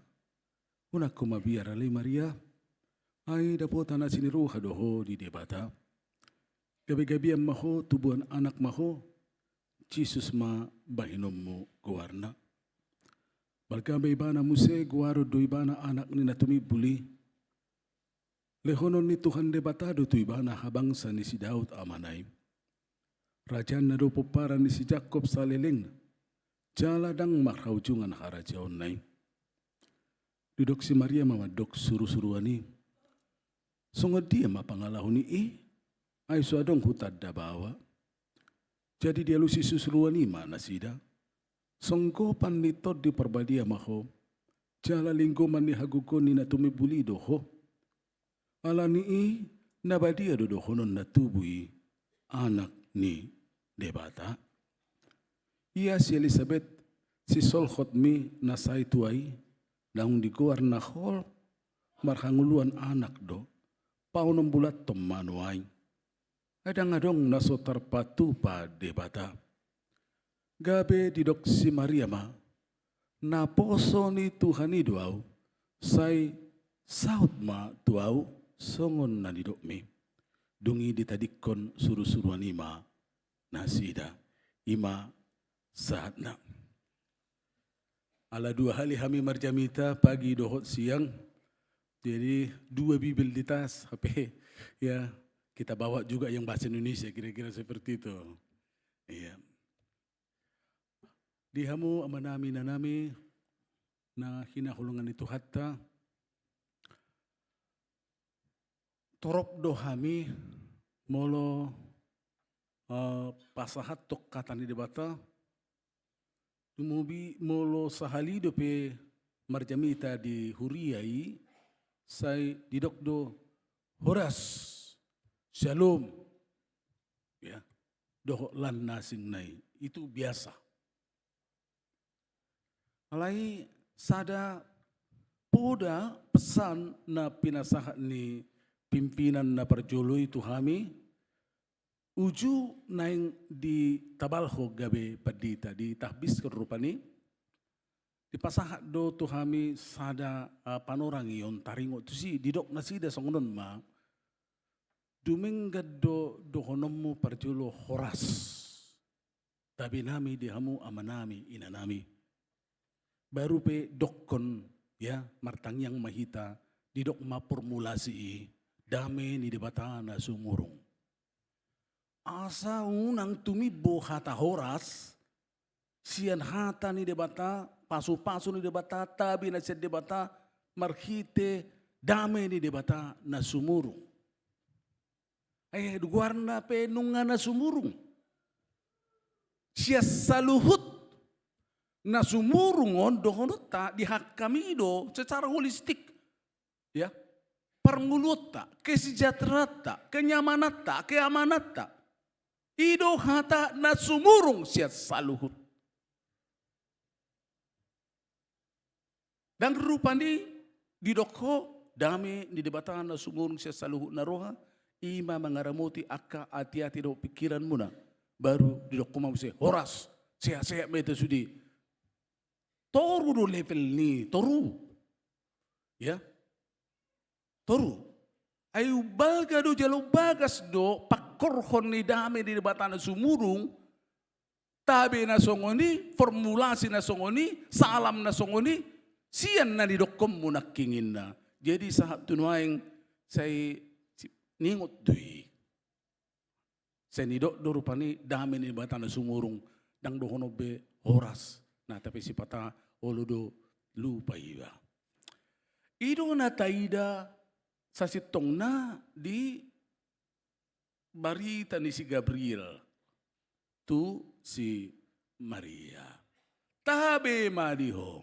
Unang ho mabiar ale Maria, ai dapotan asi ni roha do ho di Debata. Gabegabean ma ho, tubuan anak ma ho, Jesus ma bahenonmu goarna. Balga ma ibana muse, goaron do ibana anak ni na tumimbul i. Lehonon ni Tuhan Debata do tu ibana habangsa ni si Daud amana i. Rajaanna do pomparan ni si Jakob saleleng, jala ndang marhaujungan harajaonna i. Didok si Maria ma mandok surusuruan i: Songon dia ma pangalaho ni i, ai so adong hutanda baoa? Jadi dialusi surusuruan i ma nasida: Songgopan ni Tondi Parbadia ma ho, jala linggoman ni hagogoon ni na tumimbul i do ho. Ala ni i na badia do dohonon na tubu i Anak ni Debata. Ia si Elisabet sisolhotmi na sai tua i, naung digoar na hol, marhangoluan anak do, paonom bulanhon ma nuaeng. Ai ndang adong na so tarpatupa Debata. Gabe didok si Maria ma: Naposo ni Tuhan i do ahu, sai saut ma tu ahu songon na nidokmi. Dung i ditadingkon surusuruan i ma nasida. I ma sahatna. Ala dua hali hami marjamita, pagi dohot siang. Jadi dua Bibel di tas, hape ya, kita bawa juga yang bahasa Indonesia, kira-kira seperti itu. Iya. Di hamu amanami, inanami na hinaholongan ni Tuhanta, torop do hami molo, eh, pasahathon hata ni Debata, tumobi molo sahali dope marjamita di huria i, sai didok do horas, syalom, ya, dohot lan na asing na i. Itu biasa. Alai sada poda pesan na pinasahat ni pimpinan na parjolo i tu hami, uju naeng ditabalhon gabe pandita, ditahbishon rupani, dipasahat do tu hami sada, ah, panorang i on taringot tusi, didok nasida songon on ma: Dumenggan do dohononmu parjolo horas. Tabe nami di hamu amanami, inanami. Baru pe dokkon, ya, martangiang ma hita, didok ma formulasi i, dame ni Debata na sumurung. Asa unang tumimbo hata horas sian hata ni Debata, pasupasu ni Debata, tabe na sian Debata, marhite dame ni Debata na sumurung. Ai goarna pe nunga na sumurung. Sian saluhut na sumurung on dohononta di hami do secara holistik. Ya. Parngoluonta, kesejahteraanta, kenyamananta, keamananta. I do hata na sumurung sian saluhut. Ndang rupani didok ho dame ni Debata na sumurung sian saluhut na roha, i ma mangaramoti angka ateate dohot pingkiranmuna. Baru didok ho ma muse, horas, sehat-sehat ma hita sude. Toru do level ni toru. Ya. Toru. Ai umbalga do jala umbagas do pangkorhon ni dame ni Debata na sumurung, tabe na songon i, formulasi na songon i, salam na songon i, sian na nidokkonmu nangkin, ninna. Jadi sahat tu nuaeng sai ningot do i. Sai nidok do rupani dame ni Debata na sumurung, ndang dohonon be horas, na tapi sipata olo do lupa iba. I do na taida sasintongna di barita ni si Gabriel tu si Maria. Tabe ma di ho.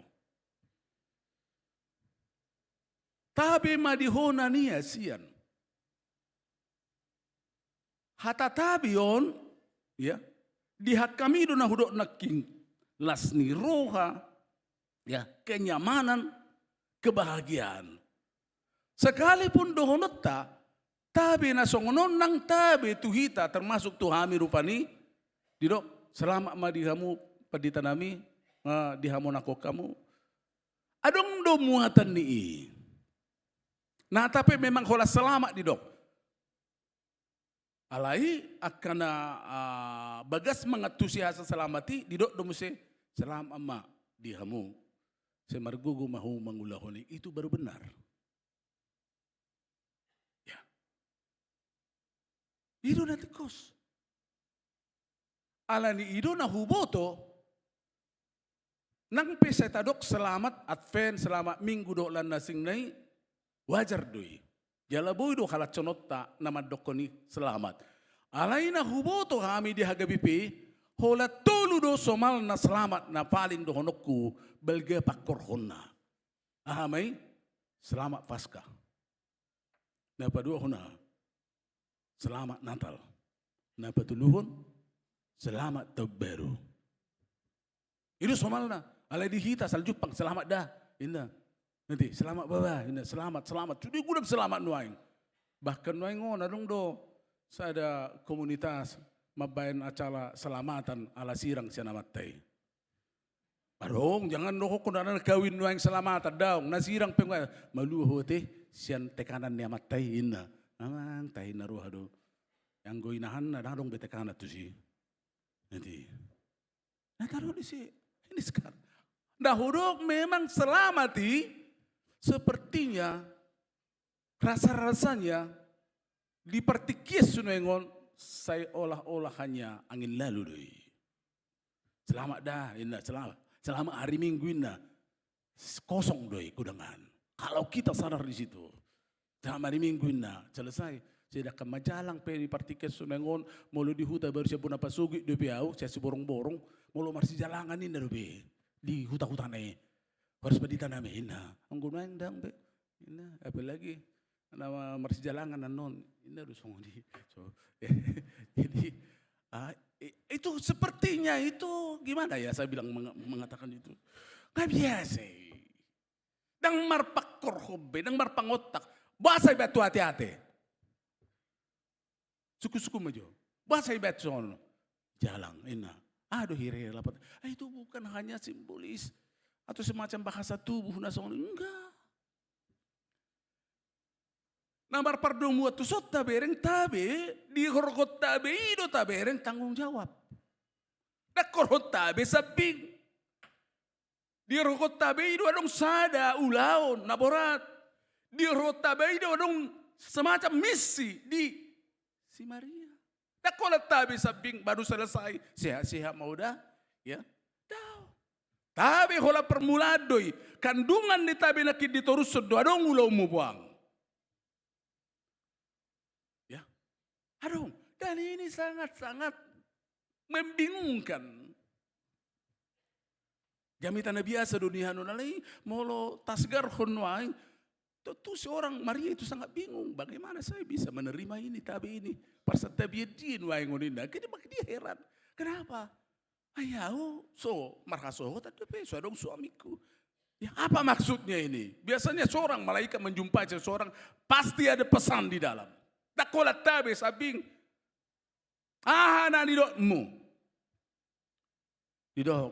Tabe ma di ho na niasian. Hata tabe on, ya, di hami do na hudok nangkin, las ni roha, ya, kenyamanan, kebahagiaan. Sekalipun dohononta, tabe na songon on nang tabe tu hita, termasuk tu hami rupani, didok, selamat ma di hamu, pandita nami, eh, di hamu nangkok hamu. Adong do muatan ni i. Na, tapi memang holan selamat didok. Alai, angka na, ah, bagas mangantusi asa selamat i, didok do muse, selamat ma di hamu. Sai margogo ma hamu mangulahon i, itu baru benar. Ya. I do na tingkos. Alani i do na huboto, nang pe sai tadok selamat Advent, selamat Minggu dohot lan na asingna i, wajar do i. Jala boi do halashononta na mandokkon i selamat. Alai na huboto hami di H K B P, holan tolu do somalna selamat na paling dohononku balga pangkorhonna. Aha ma i? Selamat Paskah. Na paduahon aha? Selamat Natal. Na patoluhon, selamat Taon Baru. I do somalna, alai di hita asal jumpang, selamat da, ninna. Nanti, selamat baba, ninna, selamat, selamat. Sude godang selamat nuaeng. Bahkan nuaeng on, adong do sada komunitas mambaen acara selamatan ala sirang sian amanta i. Adong, jangan dohonon na kawin nuaeng selamatan, daong, na sirang pe nga, malua ho ate, sian tekanan ni amanta i, ninna. Amang, tahi na roha do. Anggo inahanna, ndang adong be tekanan tusi. Nanti. Na taruh di si, ini sekarang. Na hudok memang selamat i, sepertinya rasa-rasanya di partingkian sinuaeng on sai olah-olah hanya angin lalu do i. Selamat da, ninna, selamat. Selamat hari Minggu, ninna. Kosong do i, godang an. Kalau kita sadar di situ. Selamat hari Minggu, ninna. Selesai. Sedangkan majalang pe di partingkian sinuaeng on, molo di huta baru sian bona pasogit dope au, sian Siborongborong, molo marsijalangan ninna dope. Di huta-huta na i. Horas pandita nami, ninna. Anggo nuaeng ndang be. Ninna, apalagi na marsijalangan annon. Ninna do songon i. So, jadi, ah, i-, itu sepertinya itu gimana ya saya bilang meng-, mengatakan itu. Nggak biasa i. Ndang marpangkorhon be, ndang marpangontak. Boasa ibaen tu ate-ate. Suku-suku ma jo. Boasa ibaen songon on. Jalang, ninna. Aduh, hira-hira lapat. Ah, itu bukan hanya simbolis atau semacam bahasa tubuh na songon, enggak. Na marpardomuan tuson tabereng tabe, di horong tabe i do tabereng tanggung jawab. Ndang horong tabe sambing. Di horong tabe i do adong sada ulaon na borat. Di horong tabe i do adong semacam misi di si Maria. Ndang holan tabe sambing baru selesai, sehat-sehat ma ho da. Ya. Daong. Tabe holan permulaan do i, kandungan ni tabe nangkin ditorushon do, adong ulaonmu boang. Ya. Adong. Dan ini sangat-sangat membingungkan. Jamita na biasa do nian on, alai molo tasegarhon nuaeng, tentu seorang Maria itu sangat bingung, bagaimana saya bisa menerima ini, tabe ini? Parsantabian dia nuaeng on, ninna. Jadi dia heran. Kenapa? Ai au so marhasohotan dope, so adong suamiku. Ya, apa maksudnya ini? Biasanya seorang malaikat menjumpai seseorang, pasti ada pesan di dalam. Ndang holan tabe, sambing. Aha na nidokmu? Didok,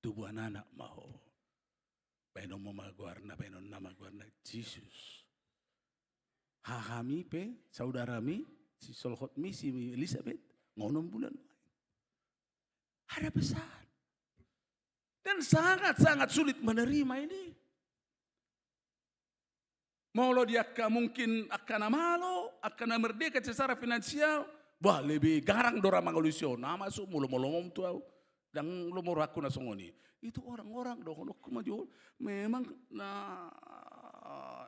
tubuan anak ma ho. Baenonmu ma goarna, baenonna ma goarna Jesus. Hahami pe, saudarami, si solhotmi, si Elisabet, nga onom bulan. Ada pesan. Dan sangat-sangat sulit menerima ini. Molo di angka, mungkin angka na malo, angka na merdeka secara finansial, bah, lebih garang do ra mangalusi on. Aha maksudmu, lomo-lomom tu au? Ndang lomo rohangku na songon i. Itu orang-orang dohononku ma jo, memang na,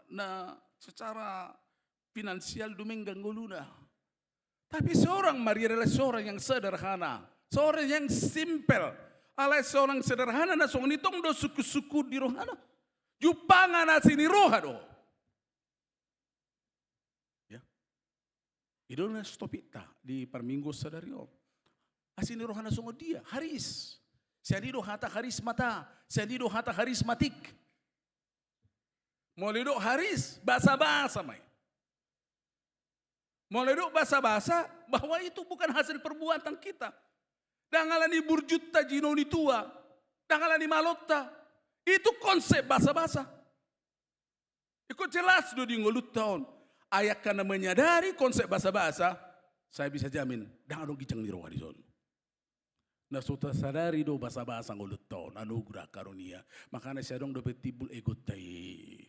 na secara finansial dumenggan ngoluna. Tapi seorang Maria adalah seorang yang sederhana, seorang yang simpel. Alai seorang sederhana na songon i tong do sungkun-sungkun di rohana. Jumpang na asi ni roha do. Ya. I do na stop hita di parmingguon sadari on. Asi ni roha na songon dia, haris. Sian i do hata harismata, sian i do hata harismatik. Molo didok haris, basa-basa ma i. Molo didok basa-basa, bahwa itu bukan hasil perbuatan kita. Ndang ala ni burjuta jino ni tua, ndang ala ni malonta. Itu konsep basa-basa. Ingkon jelas do di ngolunta on. Ai angka na menyadari konsep basa-basa, saya bisa jamin, ndang adong ginjang ni roha dison. Na so tasadari do basa-basa ngolunta on, anugerah karunia. Makana sai adong dope timbul egonta i.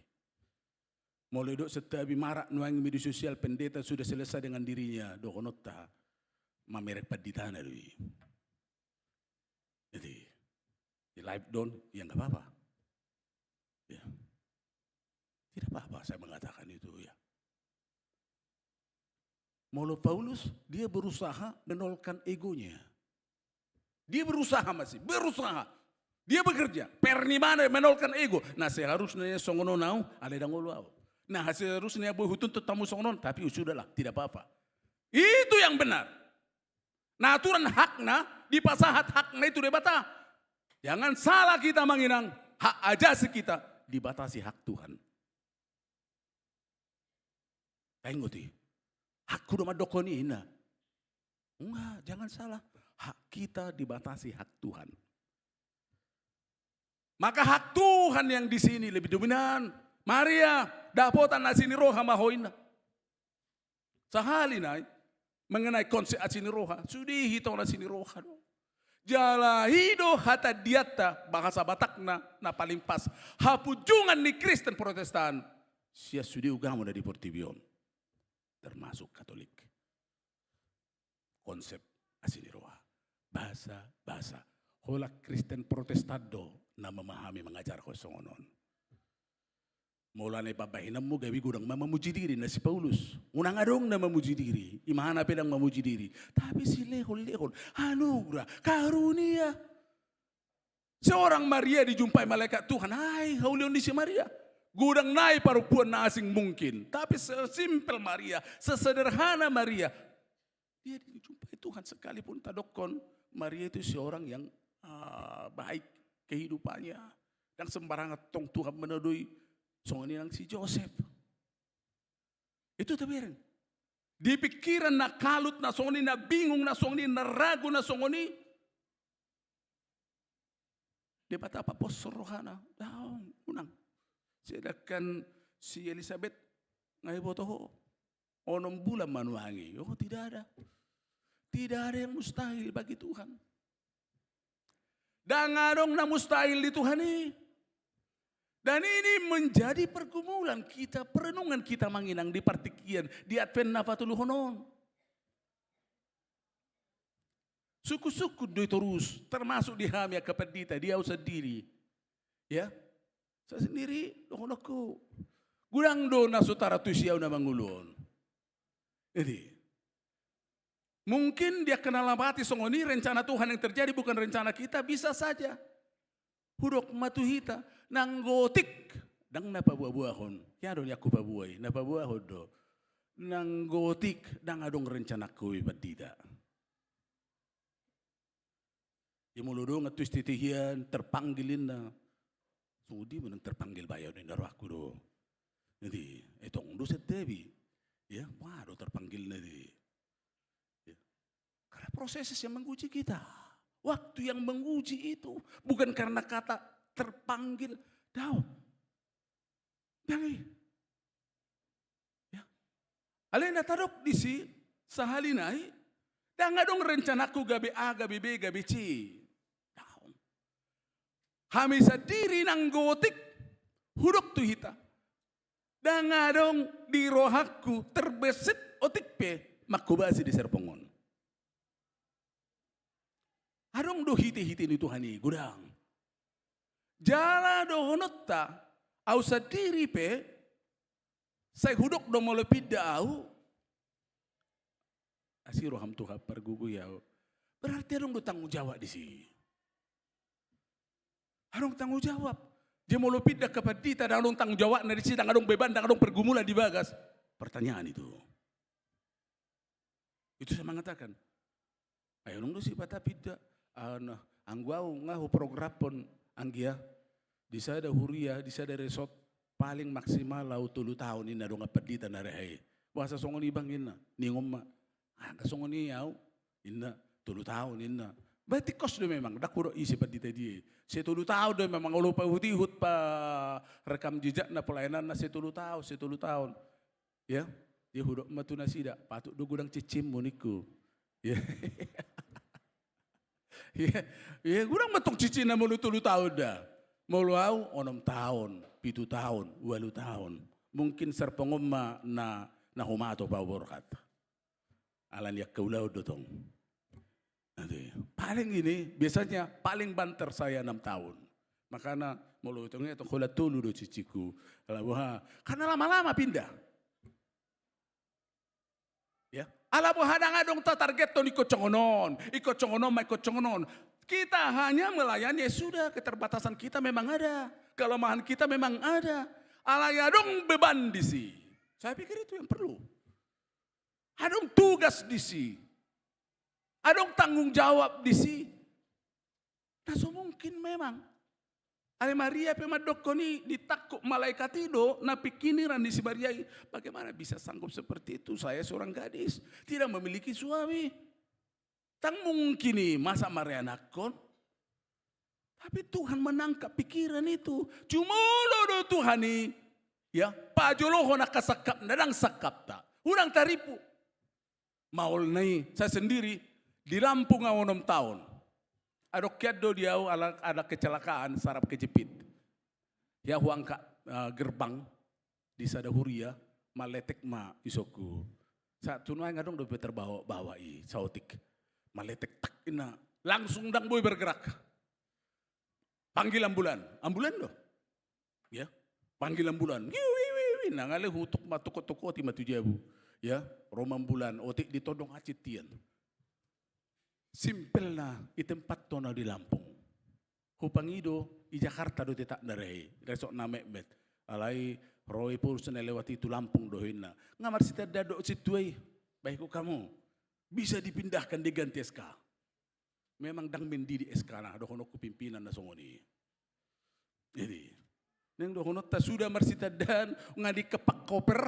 Molo didok santabi marak nuaeng media sosial, pendeta sudah selesai dengan dirinya, dohononta, mamereng panditana do i. Jadi, di live do on, ya nggak apa-apa. Ya. Tidak apa-apa saya mengatakan itu, ya. Molo Paulus, dia berusaha menolkan egonya. Dia berusaha masih, berusaha. Dia bekerja, per ni mana menolkan ego. Na seharusna songon on au, alai ndang olo au. Na seharusna boi hutuntut hamu songon on, tapi sudahlah, tidak apa-apa. Itu yang benar. Na aturan hakna, dipasahat hakna itu Debata. Jangan salah kita manginang, hak ajasi kita dibatasi hak Tuhan. Taingot i. Hakku do mandokkon i, ninna. Enggak, jangan salah. Hak kita dibatasi hak Tuhan. Maka hak Tuhan yang di sini lebih dominan. Maria, dapotan asi ni roha ma ho, ninna. Sahali nai, mengenai konsep asi ni roha, sude hita on asi ni roha do. Jala i do hatandianta, bahasa Batakna na paling pas, hapunjungan ni Kristen Protestan sian sude ugama na di portibi on, termasuk Katolik. Konsep asi ni roha, basa-basa. Holan Kristen Protestan do na memahami, mangajarhon songon on. Molo na i pambahenanmu gabe godang ma mamuji diri, na si Paulus. Unang adong na mamuji diri, imana pe ndang mamuji diri. Tapi silehon-lehon, anugerah, karunia. Seorang Maria dijumpai malaikat Tuhan, ai haulion ni si Maria. Godang nai parompuan na asing mungkin, tapi sesimpel Maria, sesederhana Maria. Dia dijumpai Tuhan, sekalipun tadokkon Maria itu seorang yang, ah, baik kehidupannya. Ndang sembarangan tong Tuhan manodoi, songon i nang si Josep. Itu tabereng. Di pikiran na kalut na songon i, na bingung na songon i, na ragu na songon i, Debata paposhon rohana, daong, unang. Sedangkan si Elisabet, nga diboto ho, onom bulan ma nuaeng i. Oh, tidak ada. Tidak ada yang mustahil bagi Tuhan. Ndang adong na mustahil di Tuhan i. Dan ini menjadi pergumulan kita, perenungan kita manginang di partingkian, di Advent na patoluhon on. Sungkun-sungkun do i torus, termasuk di hami angka pandita, di au sandiri. Ya, saya sendiri, dohononku, godang do na so tartusi au na mangolu on. Jadi, mungkin di angka na mate songon i rencana Tuhan yang terjadi, bukan rencana kita, bisa saja. Hudok ma tu hita, nang otik, ndang na paboa-boahon. Ia do nian hupaboa i, na paboahon do. Nang otik, ndang adong rencanangku i pandita. Ia molo dongan tu S T T hian, terpanggil inna. Songon dia ma nang terpanggil bayo ninna rohangku do. Jadi, etong do santabi. Ya, wah do terpanggil nanti. Ya. Karena proses yang menguji kita. Waktu yang menguji itu. Bukan karena kata terpanggil. Daong. Ndang i. Ya. Alai na tadok disi, sahali nai, ndang adong rencanangku gabe A, gabe B, gabe C. Daong. Hami sandiri nang otik, hudok tu hita. Ndang adong di rohangku terbesit otik pe manghobasi di serpong on. Adong do hite-hite ni Tuhan i, godang. Jala dohononta, au sandiri pe, sai hudok do molo pinda au. Asi roham Tuhan pargogoi au. Berarti adong do tanggung jawab disi. Adong tanggung jawab. Jadi molo pinda angka pandita, ndang adong tanggung jawabna disi, ndang adong beban, ndang adong pergumulan di bagas. Pertanyaan itu. Itu saya mengatakan, ayo nung do Sipata pinda, ah, nah, anggo au nga huprogramhon anggia, di sada huria, di sada resort, paling maksimal au tolu taon inna dongan pandita na ro i. Boasa songon i bang inna, ningon ma, angka songon i au, inna, tolu taon inna. Berarti kos do memang, ndang hudok ise pandita dia. Sai tolu taon do memang, olo paihut-ihut pa rekam jejakna pelayananna, sai tolu taon, sai tolu taon. Ya, ya hudok ma tu nasida, patut do godang ciccinmu ningku. Ya. Ya, ya godang ma tong ciccinna molo tolu taon da. Molo au onom taon, pitu taon, ualu taon. Mungkin serpong on ma na, na humatop au borhat. Alani angka ulaon do tong. Nanti, paling ini, biasanya paling banter saya enam tahun. Makana, molo tong ia tong holan tolu do ciccinhu. Ala boha, karena lama-lama pinda. Ya. Ala boha ndang adong tatargethon ingkon songon on, ingkon songon on, ma ingkon songon on. Kita hanya melayani, ya sudah, keterbatasan kita memang ada, kelemahan kita memang ada. Alai adong beban disi. Saya pikir itu yang perlu. Adong tugas disi. Adong tanggung jawab disi. Na so mungkin memang. Alai Maria pe mandokkon i, ditangkup malaikat i do na pingkiran ni si Maria i. Bagaimana bisa sanggup seperti itu? Saya seorang gadis, tidak memiliki suami. Ndang mungkin i, masa marianakkon? Tapi Tuhan menangkap pikiran itu. Jumolo do Tuhan i, ya, pajolohon angka sangkapna, ndang sangkapta. Unang taripu. Maolna i, saya sendiri, di Lampung au onom taon. Adong hian do di au ala, ada kecelakaan, saraf kejepit. Ya, huangkat, eh, gerbang, di sada huria, maletek ma isongku. Sahat tu nuaeng adong dope terbawa-bawa i, saotik. Maletek tak inna, langsung ndang boi bergerak. Panggil ambulan, ambulan do. Ya, panggil ambulan. Wiu, wiu, wiu, wiu. Nang ale hutuk ma tokot-tokoti ma tu jabu. Ya, ro ma ambulan, otik ditondong hansit hian. Simpelna, itempathon au di Lampung. Hupangido, i Jakarta do tetapna ro i, resort na metmet. Alai, ro i pos na lewat i tu Lampung do inna. Nga marsitandaan do sintua i, baik kamu. Bisa dipindahkan, diganti S K. Memang ndang mendidik S K na, dohononku pimpinan na songon i. Jadi, naeng dohononta sudah marsitandaan, nga dikepak koper.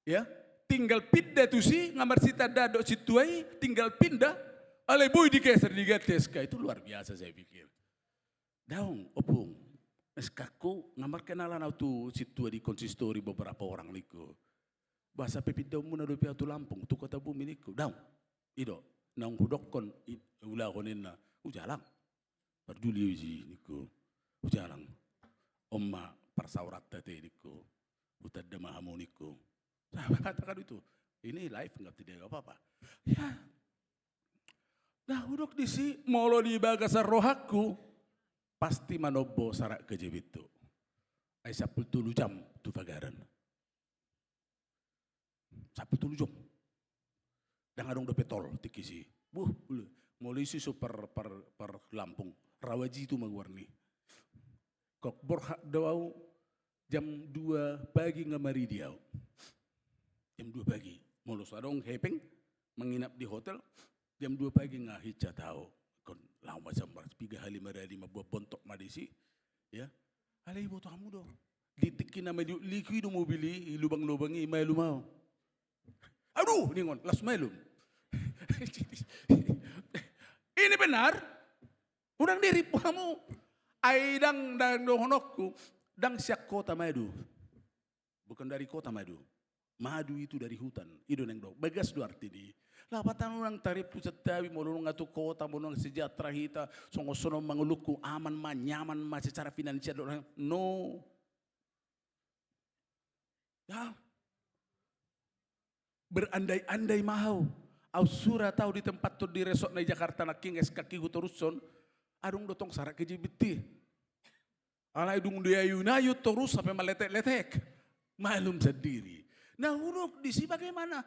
Ya, tinggal pinda tusi, nga marsitandaan do sintua i, tinggal pinda, alai boi digeser, diganti S K, itu luar biasa saya pikir. Daong, ompung, S K-ku, nga markenalan au tu sintua di konsistori beberapa orang ningku. Boasa pe pindaonmuna dope au tu Lampung, tu kota bumi ningku. Daong, i do, naung hudokkon, i, ulahon inna, ujalang. Parduli au isi ningku. Ujalang. On ma parsaoranta te ningku. Hutanda ma hamu ningku. Saya mengatakan itu. Ini live, nggak, tidak apa-apa. Ya. Na hudok disi, molo di bagasan rohangku, pasti manombo syarat K J B tu. Ai sampulu tolu jam tu pagaran. Sampulu tolu jam. Ndang adong dope tol tingki si. Buh, ulu. Molo isi so par, par, par Lampung. Rawajitu ma goarna i. Kok borhat do au, jam dua pagi nga maridi au. Jam dua pagi. Molo so adong hepeng, menginap di hotel, jam dua pagi nga hinsa au. Kok laho ma sambar, piga hali maradi, mambuat bontok ma disi. Ya. Alai iboto hamu do. Di tingki na maliuk-liuk i do mobil i, i lubang-lubang i, malum au. Aduh, ningon, las malum. Ini benar. Unang dirimpu hamu. Ai ndang, ndang dohononku, ndang sian kota madu. Bukan dari kota madu. Madu itu dari hutan. I do naeng do. Bagas do arti ni. Lapatan unang tarimpu santabi, molo nunga tu kota, molo nunga sejahtera hita, songon sonon ma ngolungku, aman ma, nyaman ma secara finansial do. No. Ya. Berandai-andai ma au. Au surat au di tempat tu di resort na i Jakarta nangkin, es kaki hutorushon. Adong do tong syarat K J B ti. Alai dung diayun-ayun torus sampe maletek-letek. Malum sandiri. Na hudok disi bagaimana?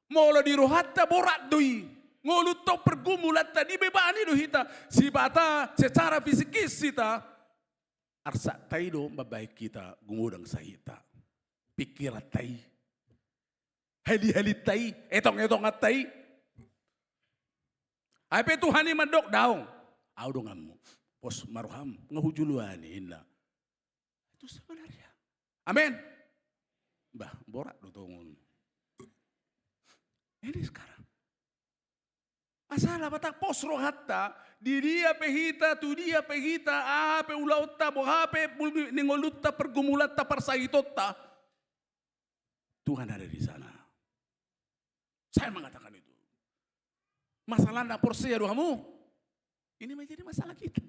Molo di rohanta borat do i. Ngolunta, pergumulanta, dibebani do hita. Sipata secara fisikis hita. Arsak ta i do mambahen hita gumodang sahita. Pingkiranta i. Hali-halinta i, etong-etonganta i. Ai pe Tuhan i mandok daong. Au donganmu. Pos ma roham, nga hujuluani inna. Itu sebenarnya. Amin. Bah, borat do tongon. Ini sekarang. Asal apa tak pos rohanta, di dia pe hita, tu dia pe hita, aha pe ulaonta, boha pe bulung ni ngolunta, pergumulanta, parsahitonta. Tuhan ada di sana. Saya mengatakan itu. Masalah ndang porsea do hamu. Ini menjadi masalah kita.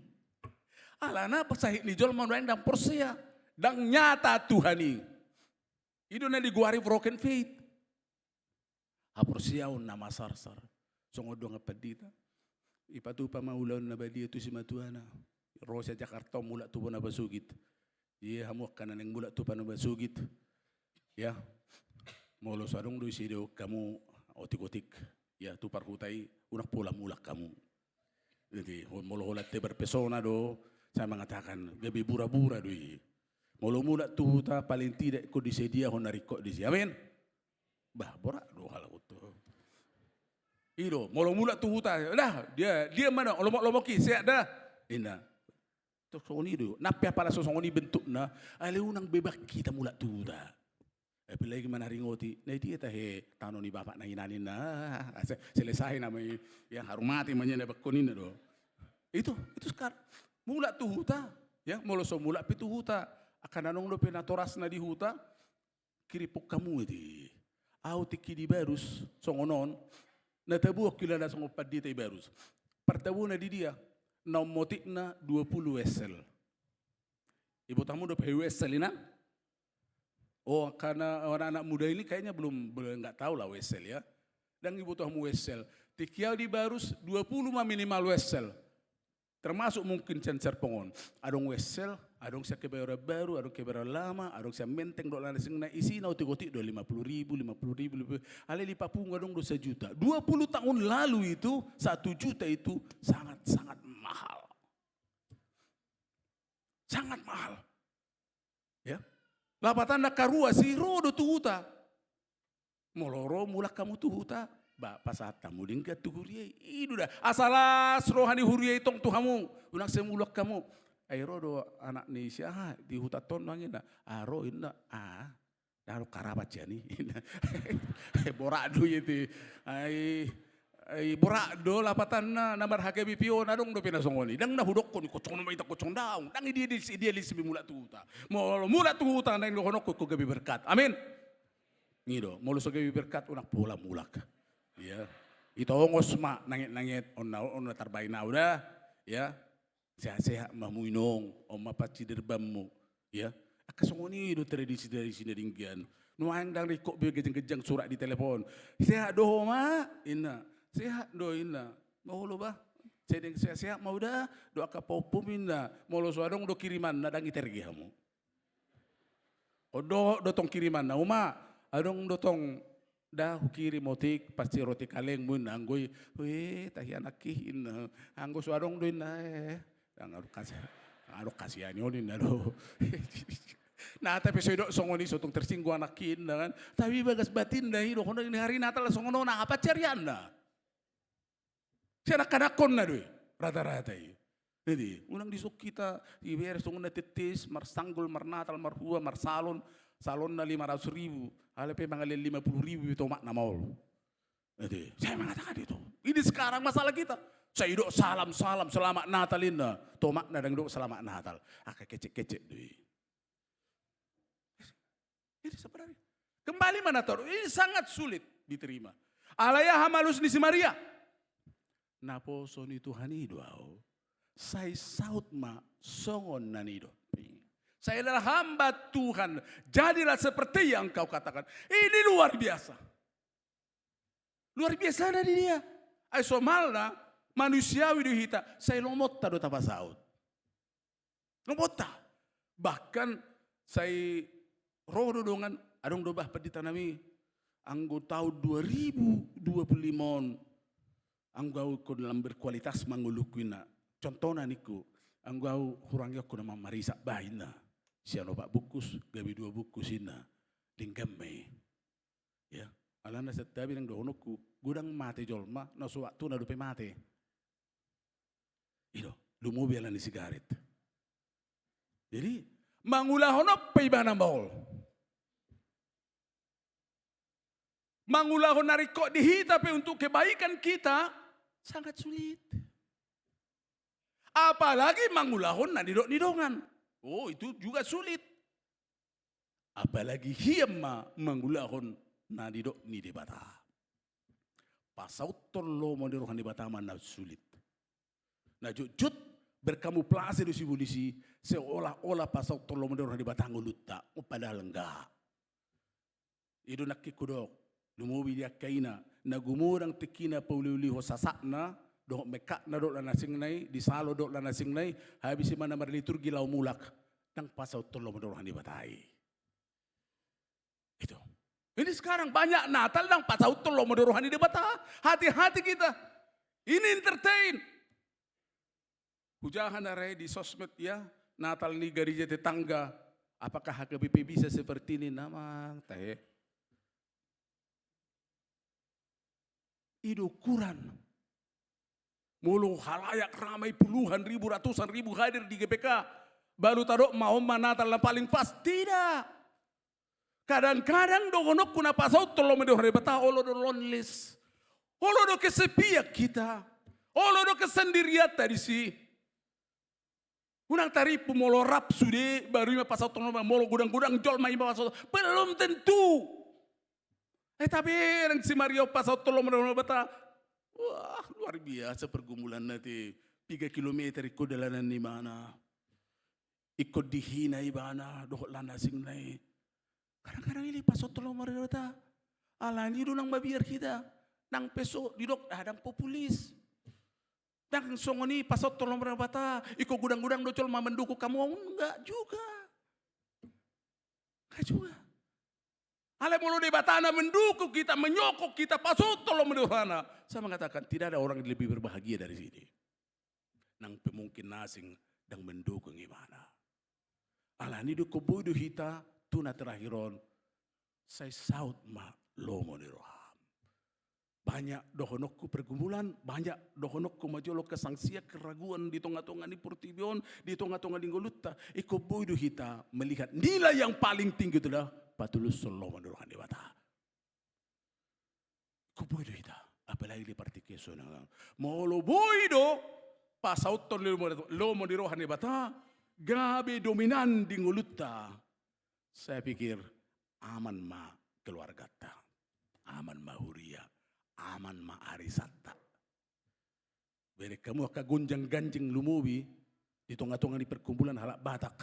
Alana sahit ni jolma nuaeng ndang porsea. Ndang nyata Tuhan i. I do na digoari broken faith. Haporseaon na masarsar. Songon dongan pandita. Ipatupa ma ulaon na badia tu simatuana. Ro sian Jakarta on mulak tu Bona Pasogit. Ia hamu angka na naeng mulak tu Bona Pasogit. Ya. Molo so adong do ise didok hamu otik-otik. Ya, tu parhuta i, unang pola mulak hamu. Jadi, ho-, molo holan tebar pesona do, saya mengatakan, gabe bura-bura do i. Molo mulak tu huta, paling tidak ingkon disediahon na ringkot disi. Amin. Bah, borat do halak on tu. I do, molo mulak tu huta, dah, dia, dia mana, lomok-lomok i, sehat dah. Inna. Tok songon i do. Nang pe apala so songon i bentukna, alai unang beban hita mulak tu huta. Apalagi manaringoti, na dia tahe tano ni bapak na hinan inna. Ah, se-, selesai nama i, yang harumati ma nian na bakkon inna do. Itu, itu sekarang. Mulak tu huta, ya, molo so mulak pe tu huta. Angka na adong dope natorasna di huta, kirimpuk hamu ate. Au tingki di Barus, songon on, na tabo au kilala songon pandita i Barus. Partabona di dia, na ummotikna dua puluh wesel. Iboto hamu dope wesel inna? Oh, karena anak-anak muda ini kayaknya belum, belum, nggak tahu lah wesel ya. Ndang iboto hamu wesel. Tingki au di Barus, dua puluh ma minimal wesel. Termasuk mungkin sian Serpong on. Adong wesel, adong sian Kebayoran Baru, adong Kebayoran Lama, adong sian Menteng, dohot na asing, na isina otik-otik do lima puluh ribu, lima puluh ribu, lima puluh ribu. Alai di Papung adong do sajuta. Dua puluh tahun lalu itu, satu juta itu sangat-sangat mahal. Sangat mahal. Ya. Lapatanna angka ruas i ro do tu huta. Molo ro mulak hamu tu huta, ba, pasahat hamu denggan tu huria i. I do da. Asa las roha ni huria i tong tu hamu. Unang sai mulak hamu. Ai ro do anak ni si aha, di huta on nuaeng inna. Ah, ro inna. Ah. Ndang adong karabat sian i. Borat do i ate. Ai, ai borat do lapatanna, na marhagabe pe on, adong dope na songon i. Ndang na hudokkon ingkon songon on ma hita, ingkon songon on, daong. Ndang idealis, idealis be mulak tu huta. Molo mulak tu huta, naeng dohononku ingkon gabe berkat. Amin. I do, molo so gabe berkat, unang pola mulak. Ya. Itongos ma, nanget-nanget, on na, on na tarbaen au da. Ya. Sehat-sehat ma hamu inong, on ma pansiderbanmu. Ya. Angka songon i do tradisi-tradisi na denggan. Nuaeng ndang ringkot be ganjang-ganjang surat di telepon. Sehat do ho ma, inna. Sehat do, inna. Molo bah, sai deng sehat-sehat ma uda, do angka pahompu ninna, molo so adong do kirimanna, ndang iterge hamu. Dohot do tong kirimanna, uma, adong do tong, da hukirim otik, pasti roti kalengmu ninna, anggo i, weh, tahi anakki ninna, anggo so adong do ninna, eh, ndang adong kasi, ndang adong kasihan i on ninna do. Na, tapi so idok songon i so tung tersinggung anakki ninna kan. Tapi bagas batinna i, dohonon ni hari Natal songon on, apa carianna? Sian angka anakkonna do i, rata-rata i. Jadi, unang dison hita, iberes songon na tettis, marsanggul, marnatal, marhua, marsalon, salonna lima ratus ribu, alai pe mangalean lima puluh ribu, tomakna maol. Jadi, saya mengatakan itu. Ini sekarang masalah kita. Sai idok salam, salam, selamat Natal ninna. Tomakna ndang idok selamat Natal. Angka kecek-kecek do i. Jadi sebenarnya, kembali ma na taru, ini sangat sulit diterima. Alai aha malus ni si Maria? Naposo ni Tuhan i do ahu. Sai saut ma songon na nidomi. Sai adalah hamba Tuhan, jadilah seperti yang kau katakan. Ini luar biasa. Luar biasa na di dia. Ai somalna, manusiawi do hita, sai lomonta do tapasaut. Lomonta. Bahkan sai ro do dongan, adong do bah pandita nami, anggo taon dua ribu dua puluh lima on, anggo ahu ingkon lam berkualitas ma ngolungku ninna. Contohna ningku, anggo ahu hurang i ingkon na mamarisak bah ninna. Sian opat bungkus, gabe dua bungkus ninna. Denggan ma i. Ya, alana santabi nang dohononku, godang mate jolma, na so waktuna dope mate. I do, lumobi alani sigaret. Jadi, mangulahon on pe ibana maol. Mangulahon na ringkot di hita pe untuk kebaikan kita, sangat sulit. Apalagi mangulahon na nidok ni dongan. Oh, itu juga sulit. Apalagi hian ma mangulahon na nidok ni Debata. Pasauthon lomo ni roha ni Debata ma na sulit. Na jotjot berkamuflase do sibolis i, seolah-olah pasauthon lomo ni roha ni Debata ngolunta, padahal enggak. I do nangkin hudok, lumobi di angka ina, na gumodang tingkina pauliulihon sasakna, dohot mekatna dohot lana asingna i, di salo dohot lana asingna i, habis i ma na marliturgi laho mulak, ndang pasauthon lomo ni roha ni Debata i. Itu. Ini sekarang banyak Natal ndang pasauthon lomo ni roha ni Debata. Hati-hati kita. Ini entertain. Hujaha na re di sosmed ya, Natal ni Gereja Tetangga. Apakah H K B P bisa seperti ini? Namang, tahe. I do ukuran. Molo halayak ramai puluhan ribu, ratusan ribu hadir di G B K, baru tadok ma on ma Natal na paling pas? Tidak. Kadang-kadang dohononku na pasauthon lomo ni roha ni Debata, olo do loneliness. Olo do kesepian kita. Olo do kesendirianta disi. Unang tarimpu molo rap sude, baru i ma pasauthon lomo, molo godang-godang jolma i ma pasauthon. Belum tentu. Eh, tapi nang si Maria pasauthon lomo ni roha ni Debata. Wah, luar biasa pergumulanna te. Piga kilometer ingkon dalanan ni ibana. Ingkon dihina ibana, dohot lana asingna i. Kadang-kadang i pasauthon lomo ni Debata. Alani do nang mabiar hita. Nang pe so didok, ah, ndang populis. Ndang songon i pasauthon lomo ni Debata, ingkon godang-godang do jolma mandukung hamu, enggak juga. Enggak juga. Alai molo Debata na mendukung kita, menyokong kita, pasauthon lomo ni rohana. Saya mengatakan, tidak ada orang yang lebih berbahagia dari sini. Nang pe mungkin na asing ndang mendukung ibana. Alani do ingkon boi do hita, tu na terakhir on, sai saut ma lomo ni roham. Banyak dohononku pergumulan, banyak dohononku ma jolo kesangsian, keraguan di tonga-tonga ni portibi on, di tonga-tonga ni ngolunta, ingkon boi do hita melihat nilai yang paling tinggi itu adalah patulushon lomo ni roha ni Debata. Ingkon boi do hita, apalagi di partingkian sonang. Molo boi do pasauthon lomo, lomo ni roha ni Debata, gabe dominan di ngolunta. Saya pikir aman ma keluargata, aman ma huria, aman ma arisanta. Bereng hamu angka gonjang-ganjing lumobi di tonga-tonga ni perkumpulan halak Batak,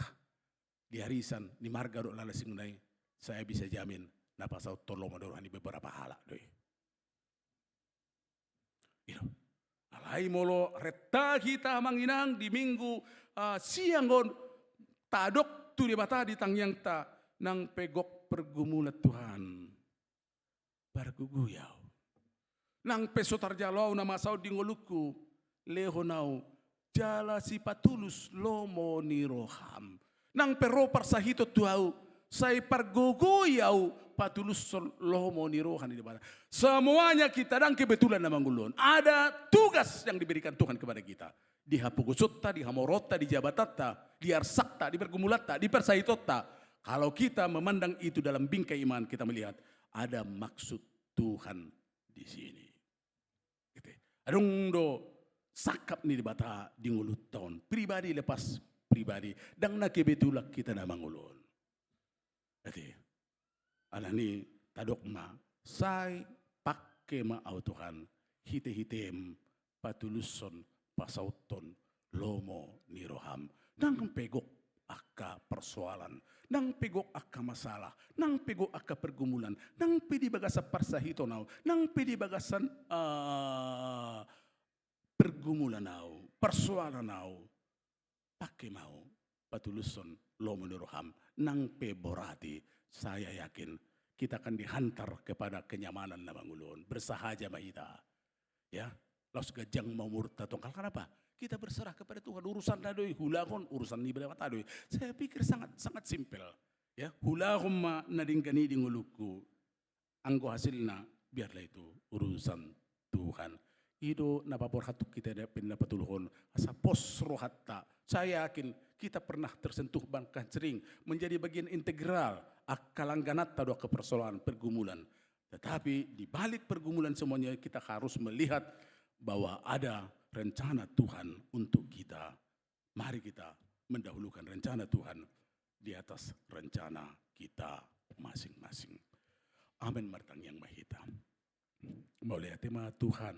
di arisan, di marga dohot lana asingna i, saya bisa jamin na pasauthon lomo ni roha ni beberapa halak do i. I do. Ala Ai molo renta hita amang inang di minggu, ah, siang on, tadok tu Debata di tangiangta, nang pe gok pergumulan Tuhan, pargogoi ahu. Nang pe so tarjalo ahu na masa on di ngolungku, lehon ahu jala sipatulus lomo ni roham. Nang pe ro parsahiton tu ahu, sai pargogoi ahu patulushon lomo ni roha ni Debata. Semuanya kita, ndang kebetulan na mangolu on. Ada tugas yang diberikan Tuhan kepada kita. Di hapogosonta, di hamoroonta, di jabatanta, di arsakta, di pergumulanta, di parsahitonta. Kalau kita memandang itu dalam bingkai iman, kita melihat ada maksud Tuhan di sini. Gitu. Adong do sangkap ni Debata di ngolunta on. Pribadi lepas pribadi. Ndang na kebetulan hita na mangolu on. Jadi, alani tadok ma, sai pangke ma ahu Tuhan, hite-hitem patulushon, pasauthon lomo ni roham. Ndang pe gok angka persoalan, ndang pe gok angka masalah, ndang pe gok angka pergumulan, ndang pe di bagasan parsahiton ahu, ndang pe di bagasan, eh, pergumulan ahu, persoalan ahu. Pangke ma ahu patulushon lomo ni roham, ndang pe borat i, saya yakin kita akan dihantar kepada kenyamanan na mangolu on. Bersahaja ma hita. Ya, laos ganjang ma umurta tongtong. Kenapa? Kita berserah kepada Tuhan. Urusanna do i, huulahon, urusan ni Debata do i. Saya pikir sangat, sangat simpel. Ya, huulahon ma na denggan i di ngolungku. Anggo hasilna, biarlah itu urusan Tuhan. I do na paborhathon hita di Debata na patuluhon, asa pos rohanta. Saya yakin kita pernah tersentuh, bahkan sering menjadi bagian integral angka langgananta do angka persoalan, pergumulan. Tetapi di balik pergumulan semuanya, kita harus melihat bahwa ada rencana Tuhan untuk kita. Mari kita mendahulukan rencana Tuhan di atas rencana kita masing-masing. Amen. Martangiang ma hita. Mauliate ma Tuhan,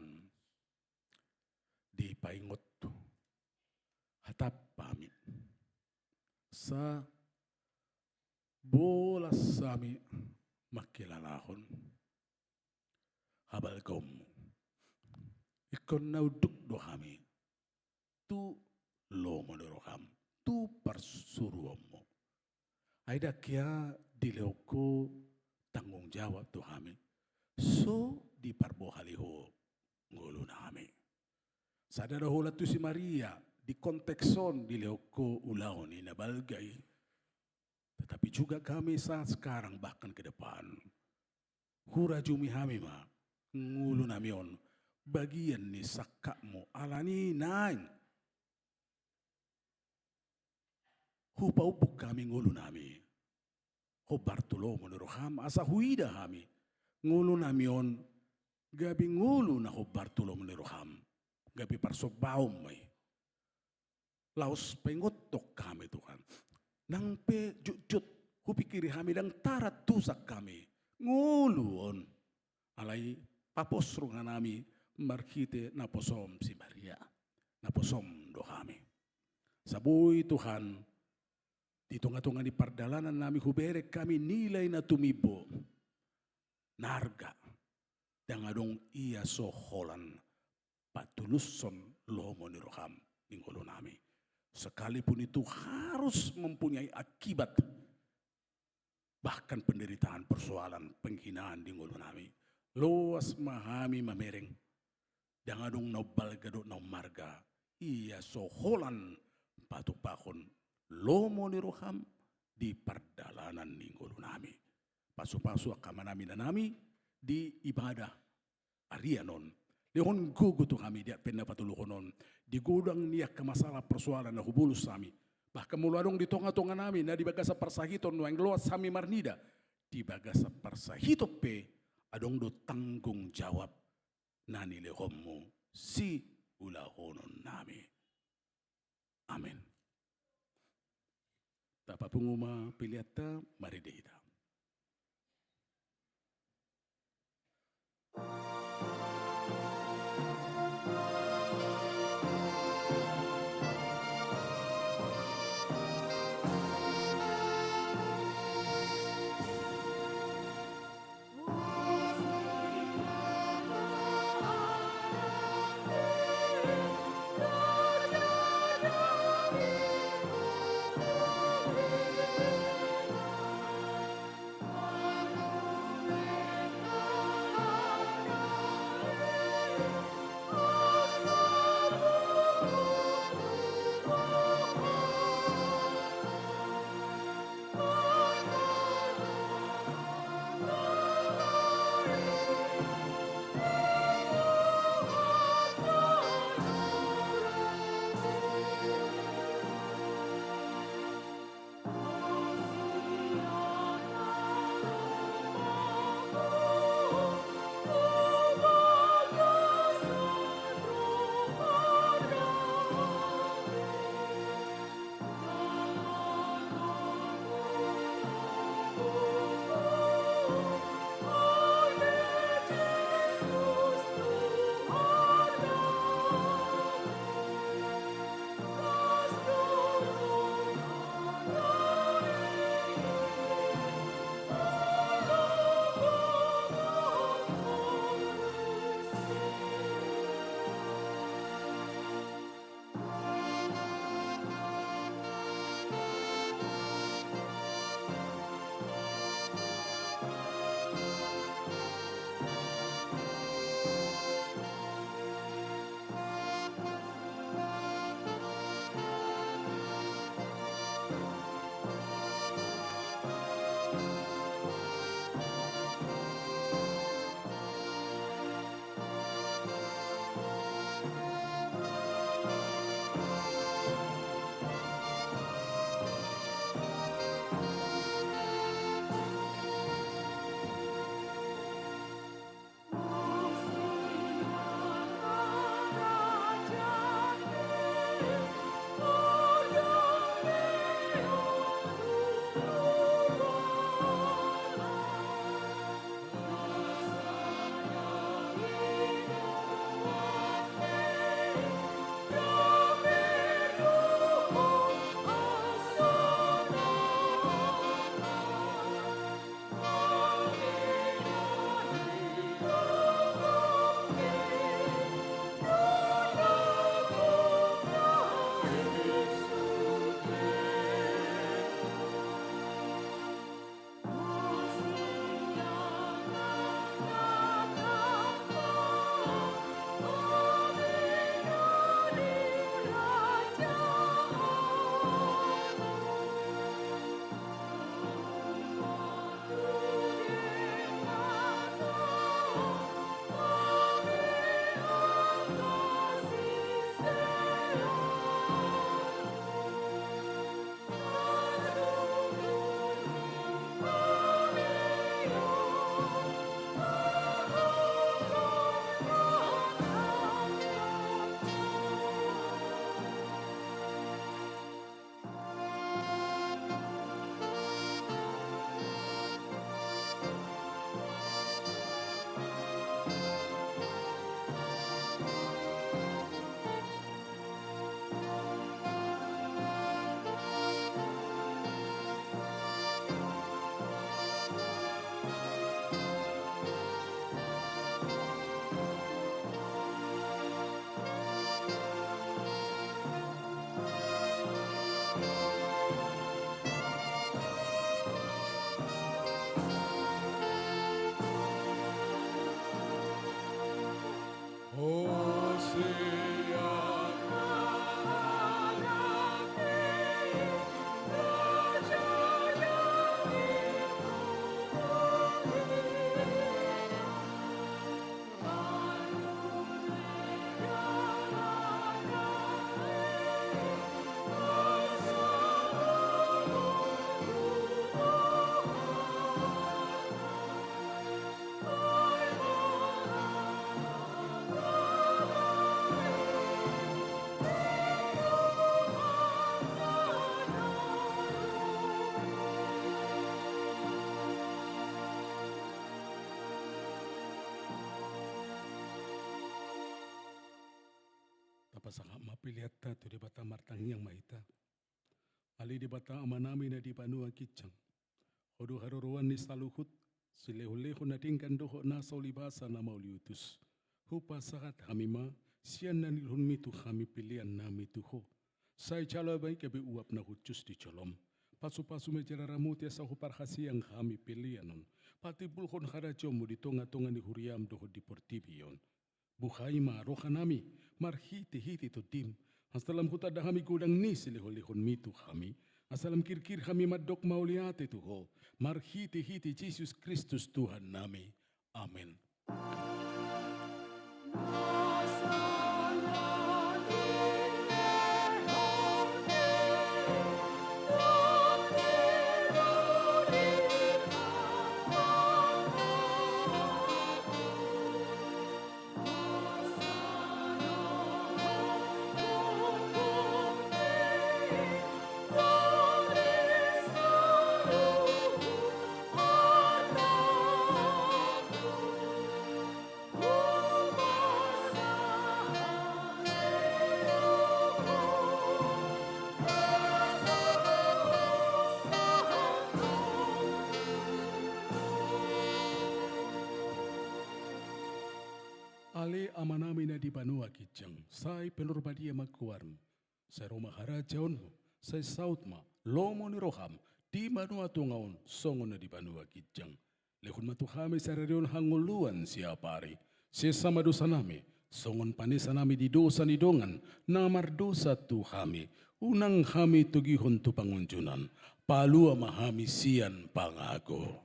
dipaingot hatam hami. Asa bolas hami mangkilalahon habalgaonmu. Ingkon na unduk do hami tu lomo ni roham, tu parsuruonmu. Ai ndang hea dilehon ho tanggung jawab tu hami, so diparbohali ho ngolunami. Sada do holan tu si Maria, di konteks on dilehon ho ulaon i na balga i. Tetapi juga kami saat sekarang bahkan ke depan, hurajumi hami ma ngolunami on, bagian ni sangkapmu, alani naeng hupaumbun hami ngolunami hombar tu lomo ni roham, asa huida hami ngolunami on gabe ngolu na hombar tu lomo ni roham, gabe parsombaon ma i. Laos paingothon hami Tuhan, nang pe jotjot hupingkiri hami, ndang taratusan hami ngolu on. Alai papos rohanami marhite naposom si Maria, naposom do hami. Asa boi Tuhan, di tongatonga ni pardalanannami hubereng hami nilai na tumimbo, na arga, ndang adong ia so holan patulushon lomo ni roham di ngolunami. Sekalipun itu harus mempunyai akibat, bahkan penderitaan, persoalan, penghinaan di ngolunami, loas ma hami mamereng. Ndang adong na umbalga dohot na umarga ia so holan patupahon lomo ni roham di pardalanan ni ngolunami. Pasupasu angka amanami inanami di ibadah harian on. Lehon gogo tu hami di advent na patoluhon on, di godang ni angka masalah persoalan na hubolus hami. Bahkan molo adong di tongatonganami na di bagasan parsahiton, nuaeng loas hami marnida, di bagasan parsahiton pe adong do tanggung jawab na nilehonmu siulahononnami. Amen. Tapapungu ma peleanta, marende hita. Tapasahat ma peleanta tu Debata, martangiang ma hita. Ale Debata Amanami na di banua ginjang, Ho do haroroan ni saluhut, silehonlehon na denggan dohot nasa ulibasa na mauliutus. Hupasahat hami ma sian na nilehonmi tu hami peleannami tu Ho. Sai jalo ma i gabe uap na hushus di jolom. Pasupasu ma i jala ramoti asa huparhaseang hami pelean on. Patimbulhon harajaonmu di tongatonga ni huriam dohot di portibi on. Buhai ma rohanami marhitehite Tondim, asa lam hutanda hami godang ni silehonlehonmi tu hami, asa lam girgir hami mandok mauliate tu Ho marhitehite Jesus Kristus Tuhannami. Amen. Ale Amanami na di banua ginjang, sai pinarbadia ma goarmu. Sai ro ma harajaonmu. Sai saut ma lomo ni roham di banua tonga on songon na di banua ginjang. Lehon ma tu hami sadari on hangoluan siapari. Sesa ma dosanami songon panesanami di dosa ni dongan na mardosa tu hami. Unang hami togihon tu pangunjunan. Palua ma hami sian pangago.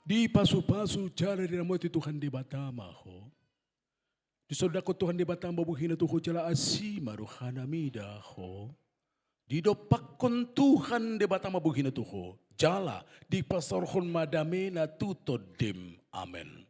Dipasupasu jala diramoti Tuhan Debata ma ho. Disondangkon Tuhan Debata ma bohina tu ho jala asi ma rohanami da ho. Didompakkon Tuhan Debata ma bohina tu ho jala dipasaorhon ma damena tu tondim. Amen.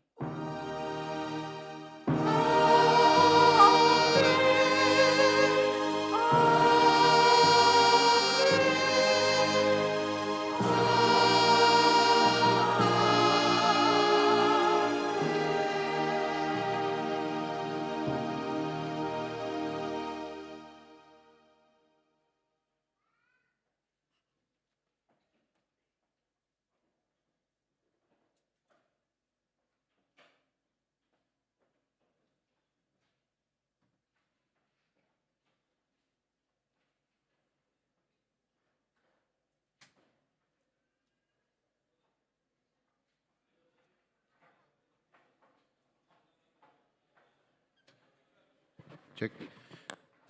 Cek.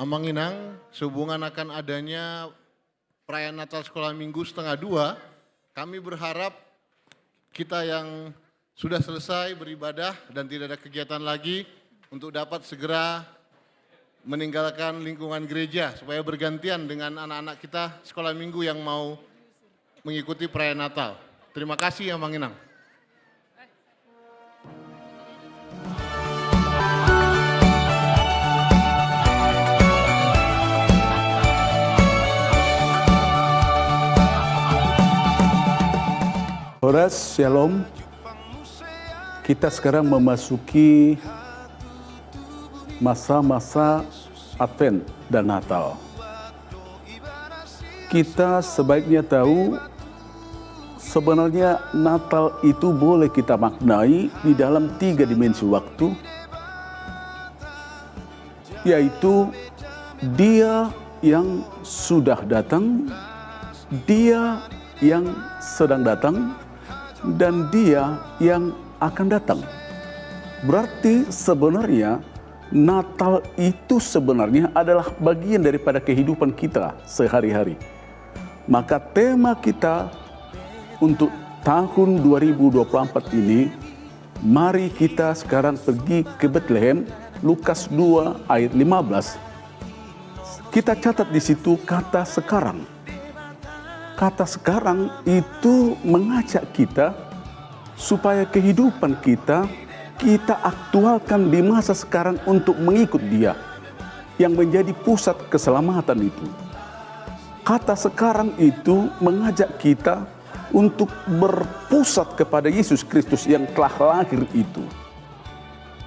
Amang Inang, sehubungan akan adanya perayaan Natal Sekolah Minggu setengah dua, kami berharap kita yang sudah selesai beribadah dan tidak ada kegiatan lagi untuk dapat segera meninggalkan lingkungan gereja supaya bergantian dengan anak-anak kita sekolah minggu yang mau mengikuti perayaan Natal. Terima kasih, Amang Inang. Saudara, shalom. Kita sekarang memasuki masa-masa Advent dan Natal. Kita sebaiknya tahu, sebenarnya Natal itu boleh kita maknai di dalam tiga dimensi waktu, yaitu Dia yang sudah datang, Dia yang sedang datang, dan Dia yang akan datang. Berarti sebenarnya Natal itu sebenarnya adalah bagian daripada kehidupan kita sehari-hari. Maka tema kita untuk tahun dua ribu dua puluh empat ini, mari kita sekarang pergi ke Betlehem, Lukas dua ayat lima belas. Kita catat di situ kata sekarang. Kata sekarang itu mengajak kita supaya kehidupan kita, kita aktualkan di masa sekarang untuk mengikut Dia yang menjadi pusat keselamatan itu. Kata sekarang itu mengajak kita untuk berpusat kepada Yesus Kristus yang telah lahir itu.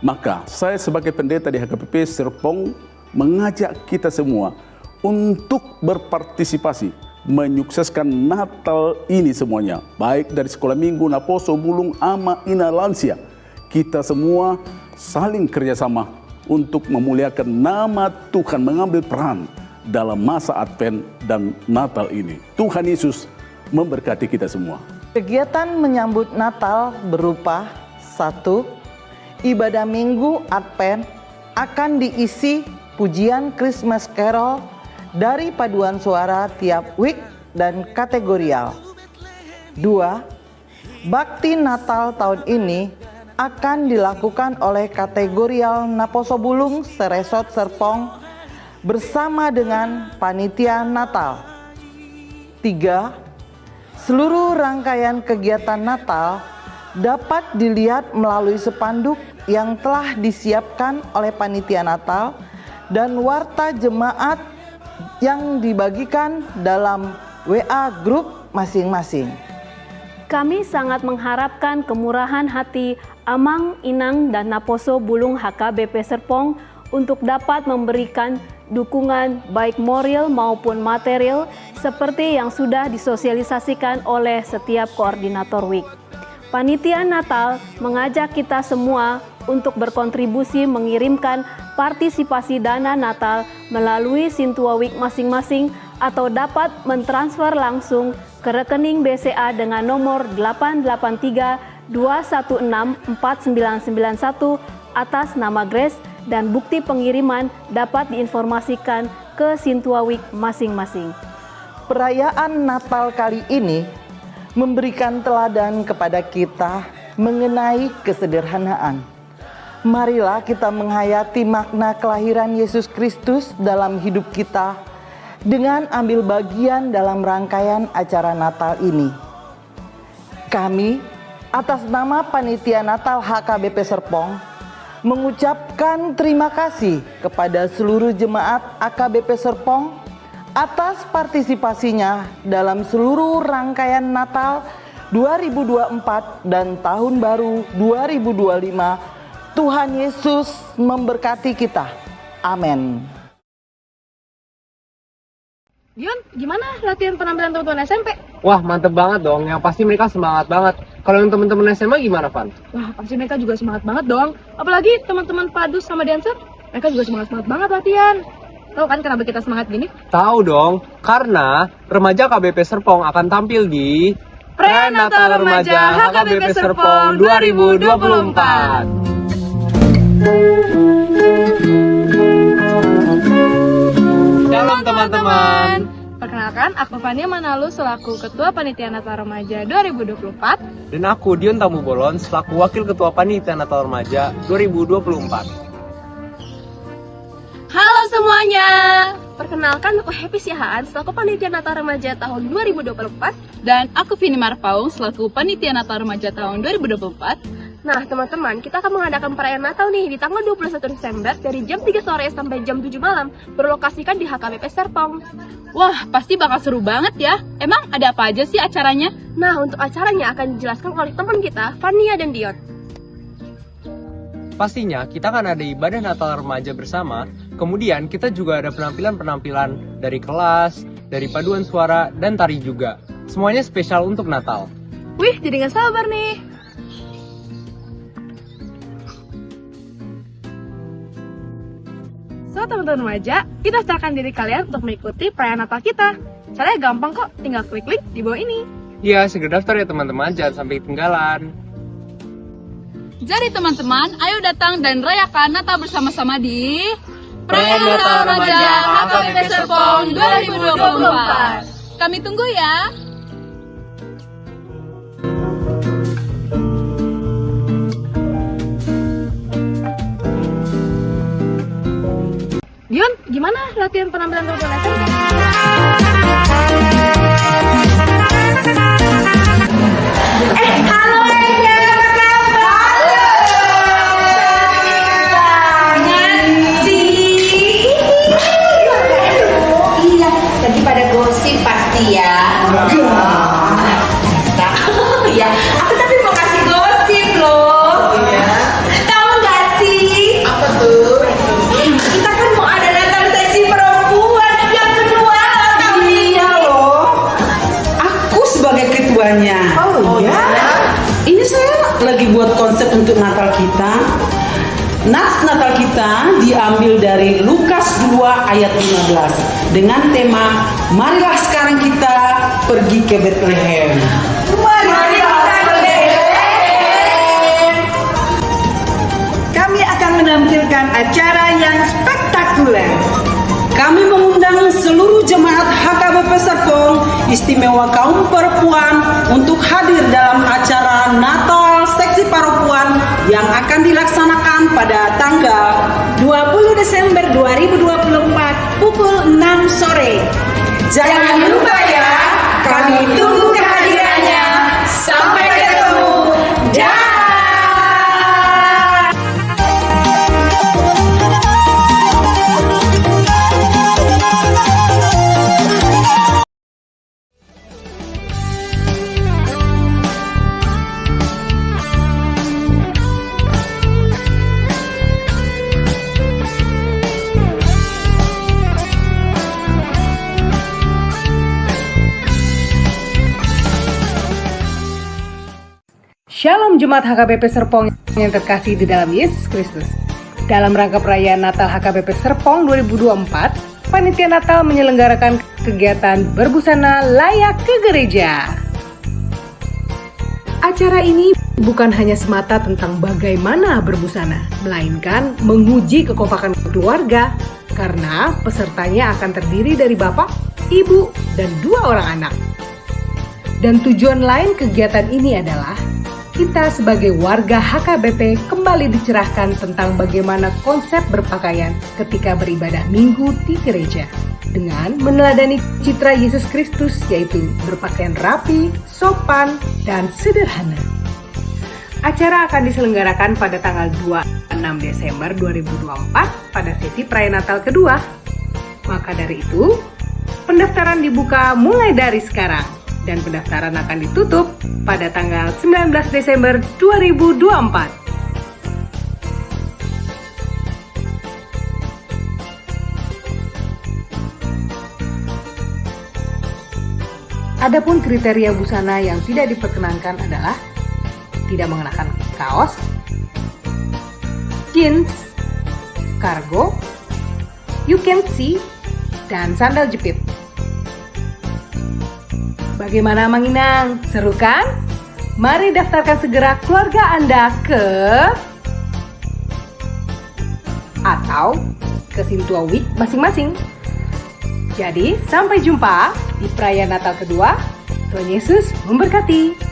Maka, saya sebagai pendeta di H K B P Serpong mengajak kita semua untuk berpartisipasi menyukseskan Natal ini semuanya, baik dari sekolah minggu, naposo, bulung, ama, ina, lansia. Kita semua saling kerjasama untuk memuliakan nama Tuhan, mengambil peran dalam masa Advent dan Natal ini. Tuhan Yesus memberkati kita semua. Kegiatan menyambut Natal berupa: satu, ibadah Minggu Advent akan diisi pujian Christmas Carol dari paduan suara tiap week dan kategorial. Dua, bakti Natal tahun ini akan dilakukan oleh kategorial Naposo Bulung se-Resort Serpong bersama dengan panitia Natal. Tiga, seluruh rangkaian kegiatan Natal dapat dilihat melalui spanduk yang telah disiapkan oleh panitia Natal dan warta jemaat yang dibagikan dalam W A grup masing-masing. Kami sangat mengharapkan kemurahan hati Amang, Inang, dan Naposo Bulung H K B P Serpong untuk dapat memberikan dukungan baik moral maupun material seperti yang sudah disosialisasikan oleh setiap koordinator week. Panitia Natal mengajak kita semua untuk berkontribusi mengirimkan partisipasi dana Natal melalui Sintua Week masing-masing atau dapat mentransfer langsung ke rekening B C A dengan nomor delapan delapan tiga dua satu enam empat sembilan sembilan satu atas nama Grace, dan bukti pengiriman dapat diinformasikan ke Sintua Week masing-masing. Perayaan Natal kali ini memberikan teladan kepada kita mengenai kesederhanaan. Marilah kita menghayati makna kelahiran Yesus Kristus dalam hidup kita dengan ambil bagian dalam rangkaian acara Natal ini. Kami, atas nama Panitia Natal H K B P Serpong, mengucapkan terima kasih kepada seluruh jemaat A K B P Serpong atas partisipasinya dalam seluruh rangkaian Natal dua ribu dua puluh empat dan Tahun Baru dua ribu dua puluh lima. Tuhan Yesus memberkati kita. Amin. Dion, gimana latihan penampilan teman-teman S M P? Wah, mantep banget dong. Yang pasti mereka semangat banget. Kalau yang teman-teman S M A gimana, Van? Wah, pasti mereka juga semangat banget dong. Apalagi teman-teman Padus sama dancer, mereka juga semangat-semangat banget latihan. Tahu kan kenapa kita semangat gini? Tahu dong, karena remaja K B P Serpong akan tampil di Prenatal Remaja H K B P Serpong dua ribu dua puluh empat. Shalom, teman-teman. Perkenalkan, aku Fania Manalu selaku Ketua Panitia Natal Remaja dua ribu dua puluh empat. Dan aku, Dion Tambubolon, selaku Wakil Ketua Panitia Natal Remaja dua ribu dua puluh empat. Halo semuanya. Perkenalkan, aku Happy Siahaan selaku Panitia Natal Remaja tahun dua ribu dua puluh empat. Dan aku Vini Marpaung selaku Panitia Natal Remaja tahun dua ribu dua puluh empat. Nah, teman-teman, kita akan mengadakan perayaan Natal nih di tanggal dua puluh satu Desember dari jam tiga sore sampai jam tujuh malam, berlokasikan di H K B P Serpong. Wah, pasti bakal seru banget ya. Emang ada apa aja sih acaranya? Nah, untuk acaranya akan dijelaskan oleh teman kita, Fania dan Dion. Pastinya, kita akan ada ibadah Natal remaja bersama. Kemudian, kita juga ada penampilan-penampilan dari kelas, dari paduan suara, dan tari juga. Semuanya spesial untuk Natal. Wih, jadi nggak sabar nih. So, teman-teman remaja, daftarkan diri kalian untuk mengikuti perayaan Natal kita. Caranya gampang kok, tinggal klik link di bawah ini. Iya, segera daftar ya teman-teman, jangan sampai ketinggalan. Jadi teman-teman, ayo datang dan rayakan Natal bersama-sama di Perayaan Natal Remaja H K B P Serpong dua ribu dua puluh empat. Kami tunggu ya. Dion, gimana latihan penampilan Remaja? Eh, halo, Ega, apa kabar? Cantik banget sih. Iya, lagi pada gosip pasti ya. Iya. Iya, aku tapi mau kasih gosip loh. Iya. Tahu nggak sih? Apa tuh? Kita kan mau ada Natal seksi perempuan yang kedua loh, tahun ini. Iya loh. Aku sebagai ketuanya. Oh, iya? Ini saya lagi buat konsep untuk Natal kita. Nats Natal kita diambil dari Lukas dua ayat lima belas dengan tema, "Marilah sekarang kita pergi ke Betlehem." Marilah ke Betlehem. Kami akan menampilkan acara yang spektakuler. Kami mengundang seluruh jemaat H K B P Serpong, istimewa kaum perempuan, untuk hadir dalam acara Natal Seksi Perempuan yang akan dilaksanakan pada tanggal dua puluh Desember dua ribu dua puluh empat, pukul enam sore. Jangan lupa ya, kami tunggu kehadirannya. Sampai ketemu. Dah. Shalom Jemaat H K B P Serpong yang terkasih di dalam Yesus Kristus. Dalam rangka perayaan Natal H K B P Serpong dua ribu dua puluh empat, Panitia Natal menyelenggarakan kegiatan berbusana layak ke gereja. Acara ini bukan hanya semata tentang bagaimana berbusana, melainkan menguji kekompakan keluarga, karena pesertanya akan terdiri dari bapak, ibu, dan dua orang anak. Dan tujuan lain kegiatan ini adalah kita sebagai warga H K B P kembali dicerahkan tentang bagaimana konsep berpakaian ketika beribadah Minggu di gereja, dengan meneladani citra Yesus Kristus, yaitu berpakaian rapi, sopan, dan sederhana. Acara akan diselenggarakan pada tanggal dua puluh enam Desember dua ribu dua puluh empat pada sesi perayaan Natal kedua. Maka dari itu, pendaftaran dibuka mulai dari sekarang dan pendaftaran akan ditutup pada tanggal sembilan belas Desember dua ribu dua puluh empat. Adapun kriteria busana yang tidak diperkenankan adalah tidak mengenakan kaos, jeans, kargo, you can see, dan sandal jepit. Bagaimana Amang Inang? Seru kan? Mari daftarkan segera keluarga Anda ke atau ke Sintua Wijk masing-masing. Jadi, sampai jumpa di perayaan Natal kedua. Tuhan Yesus memberkati.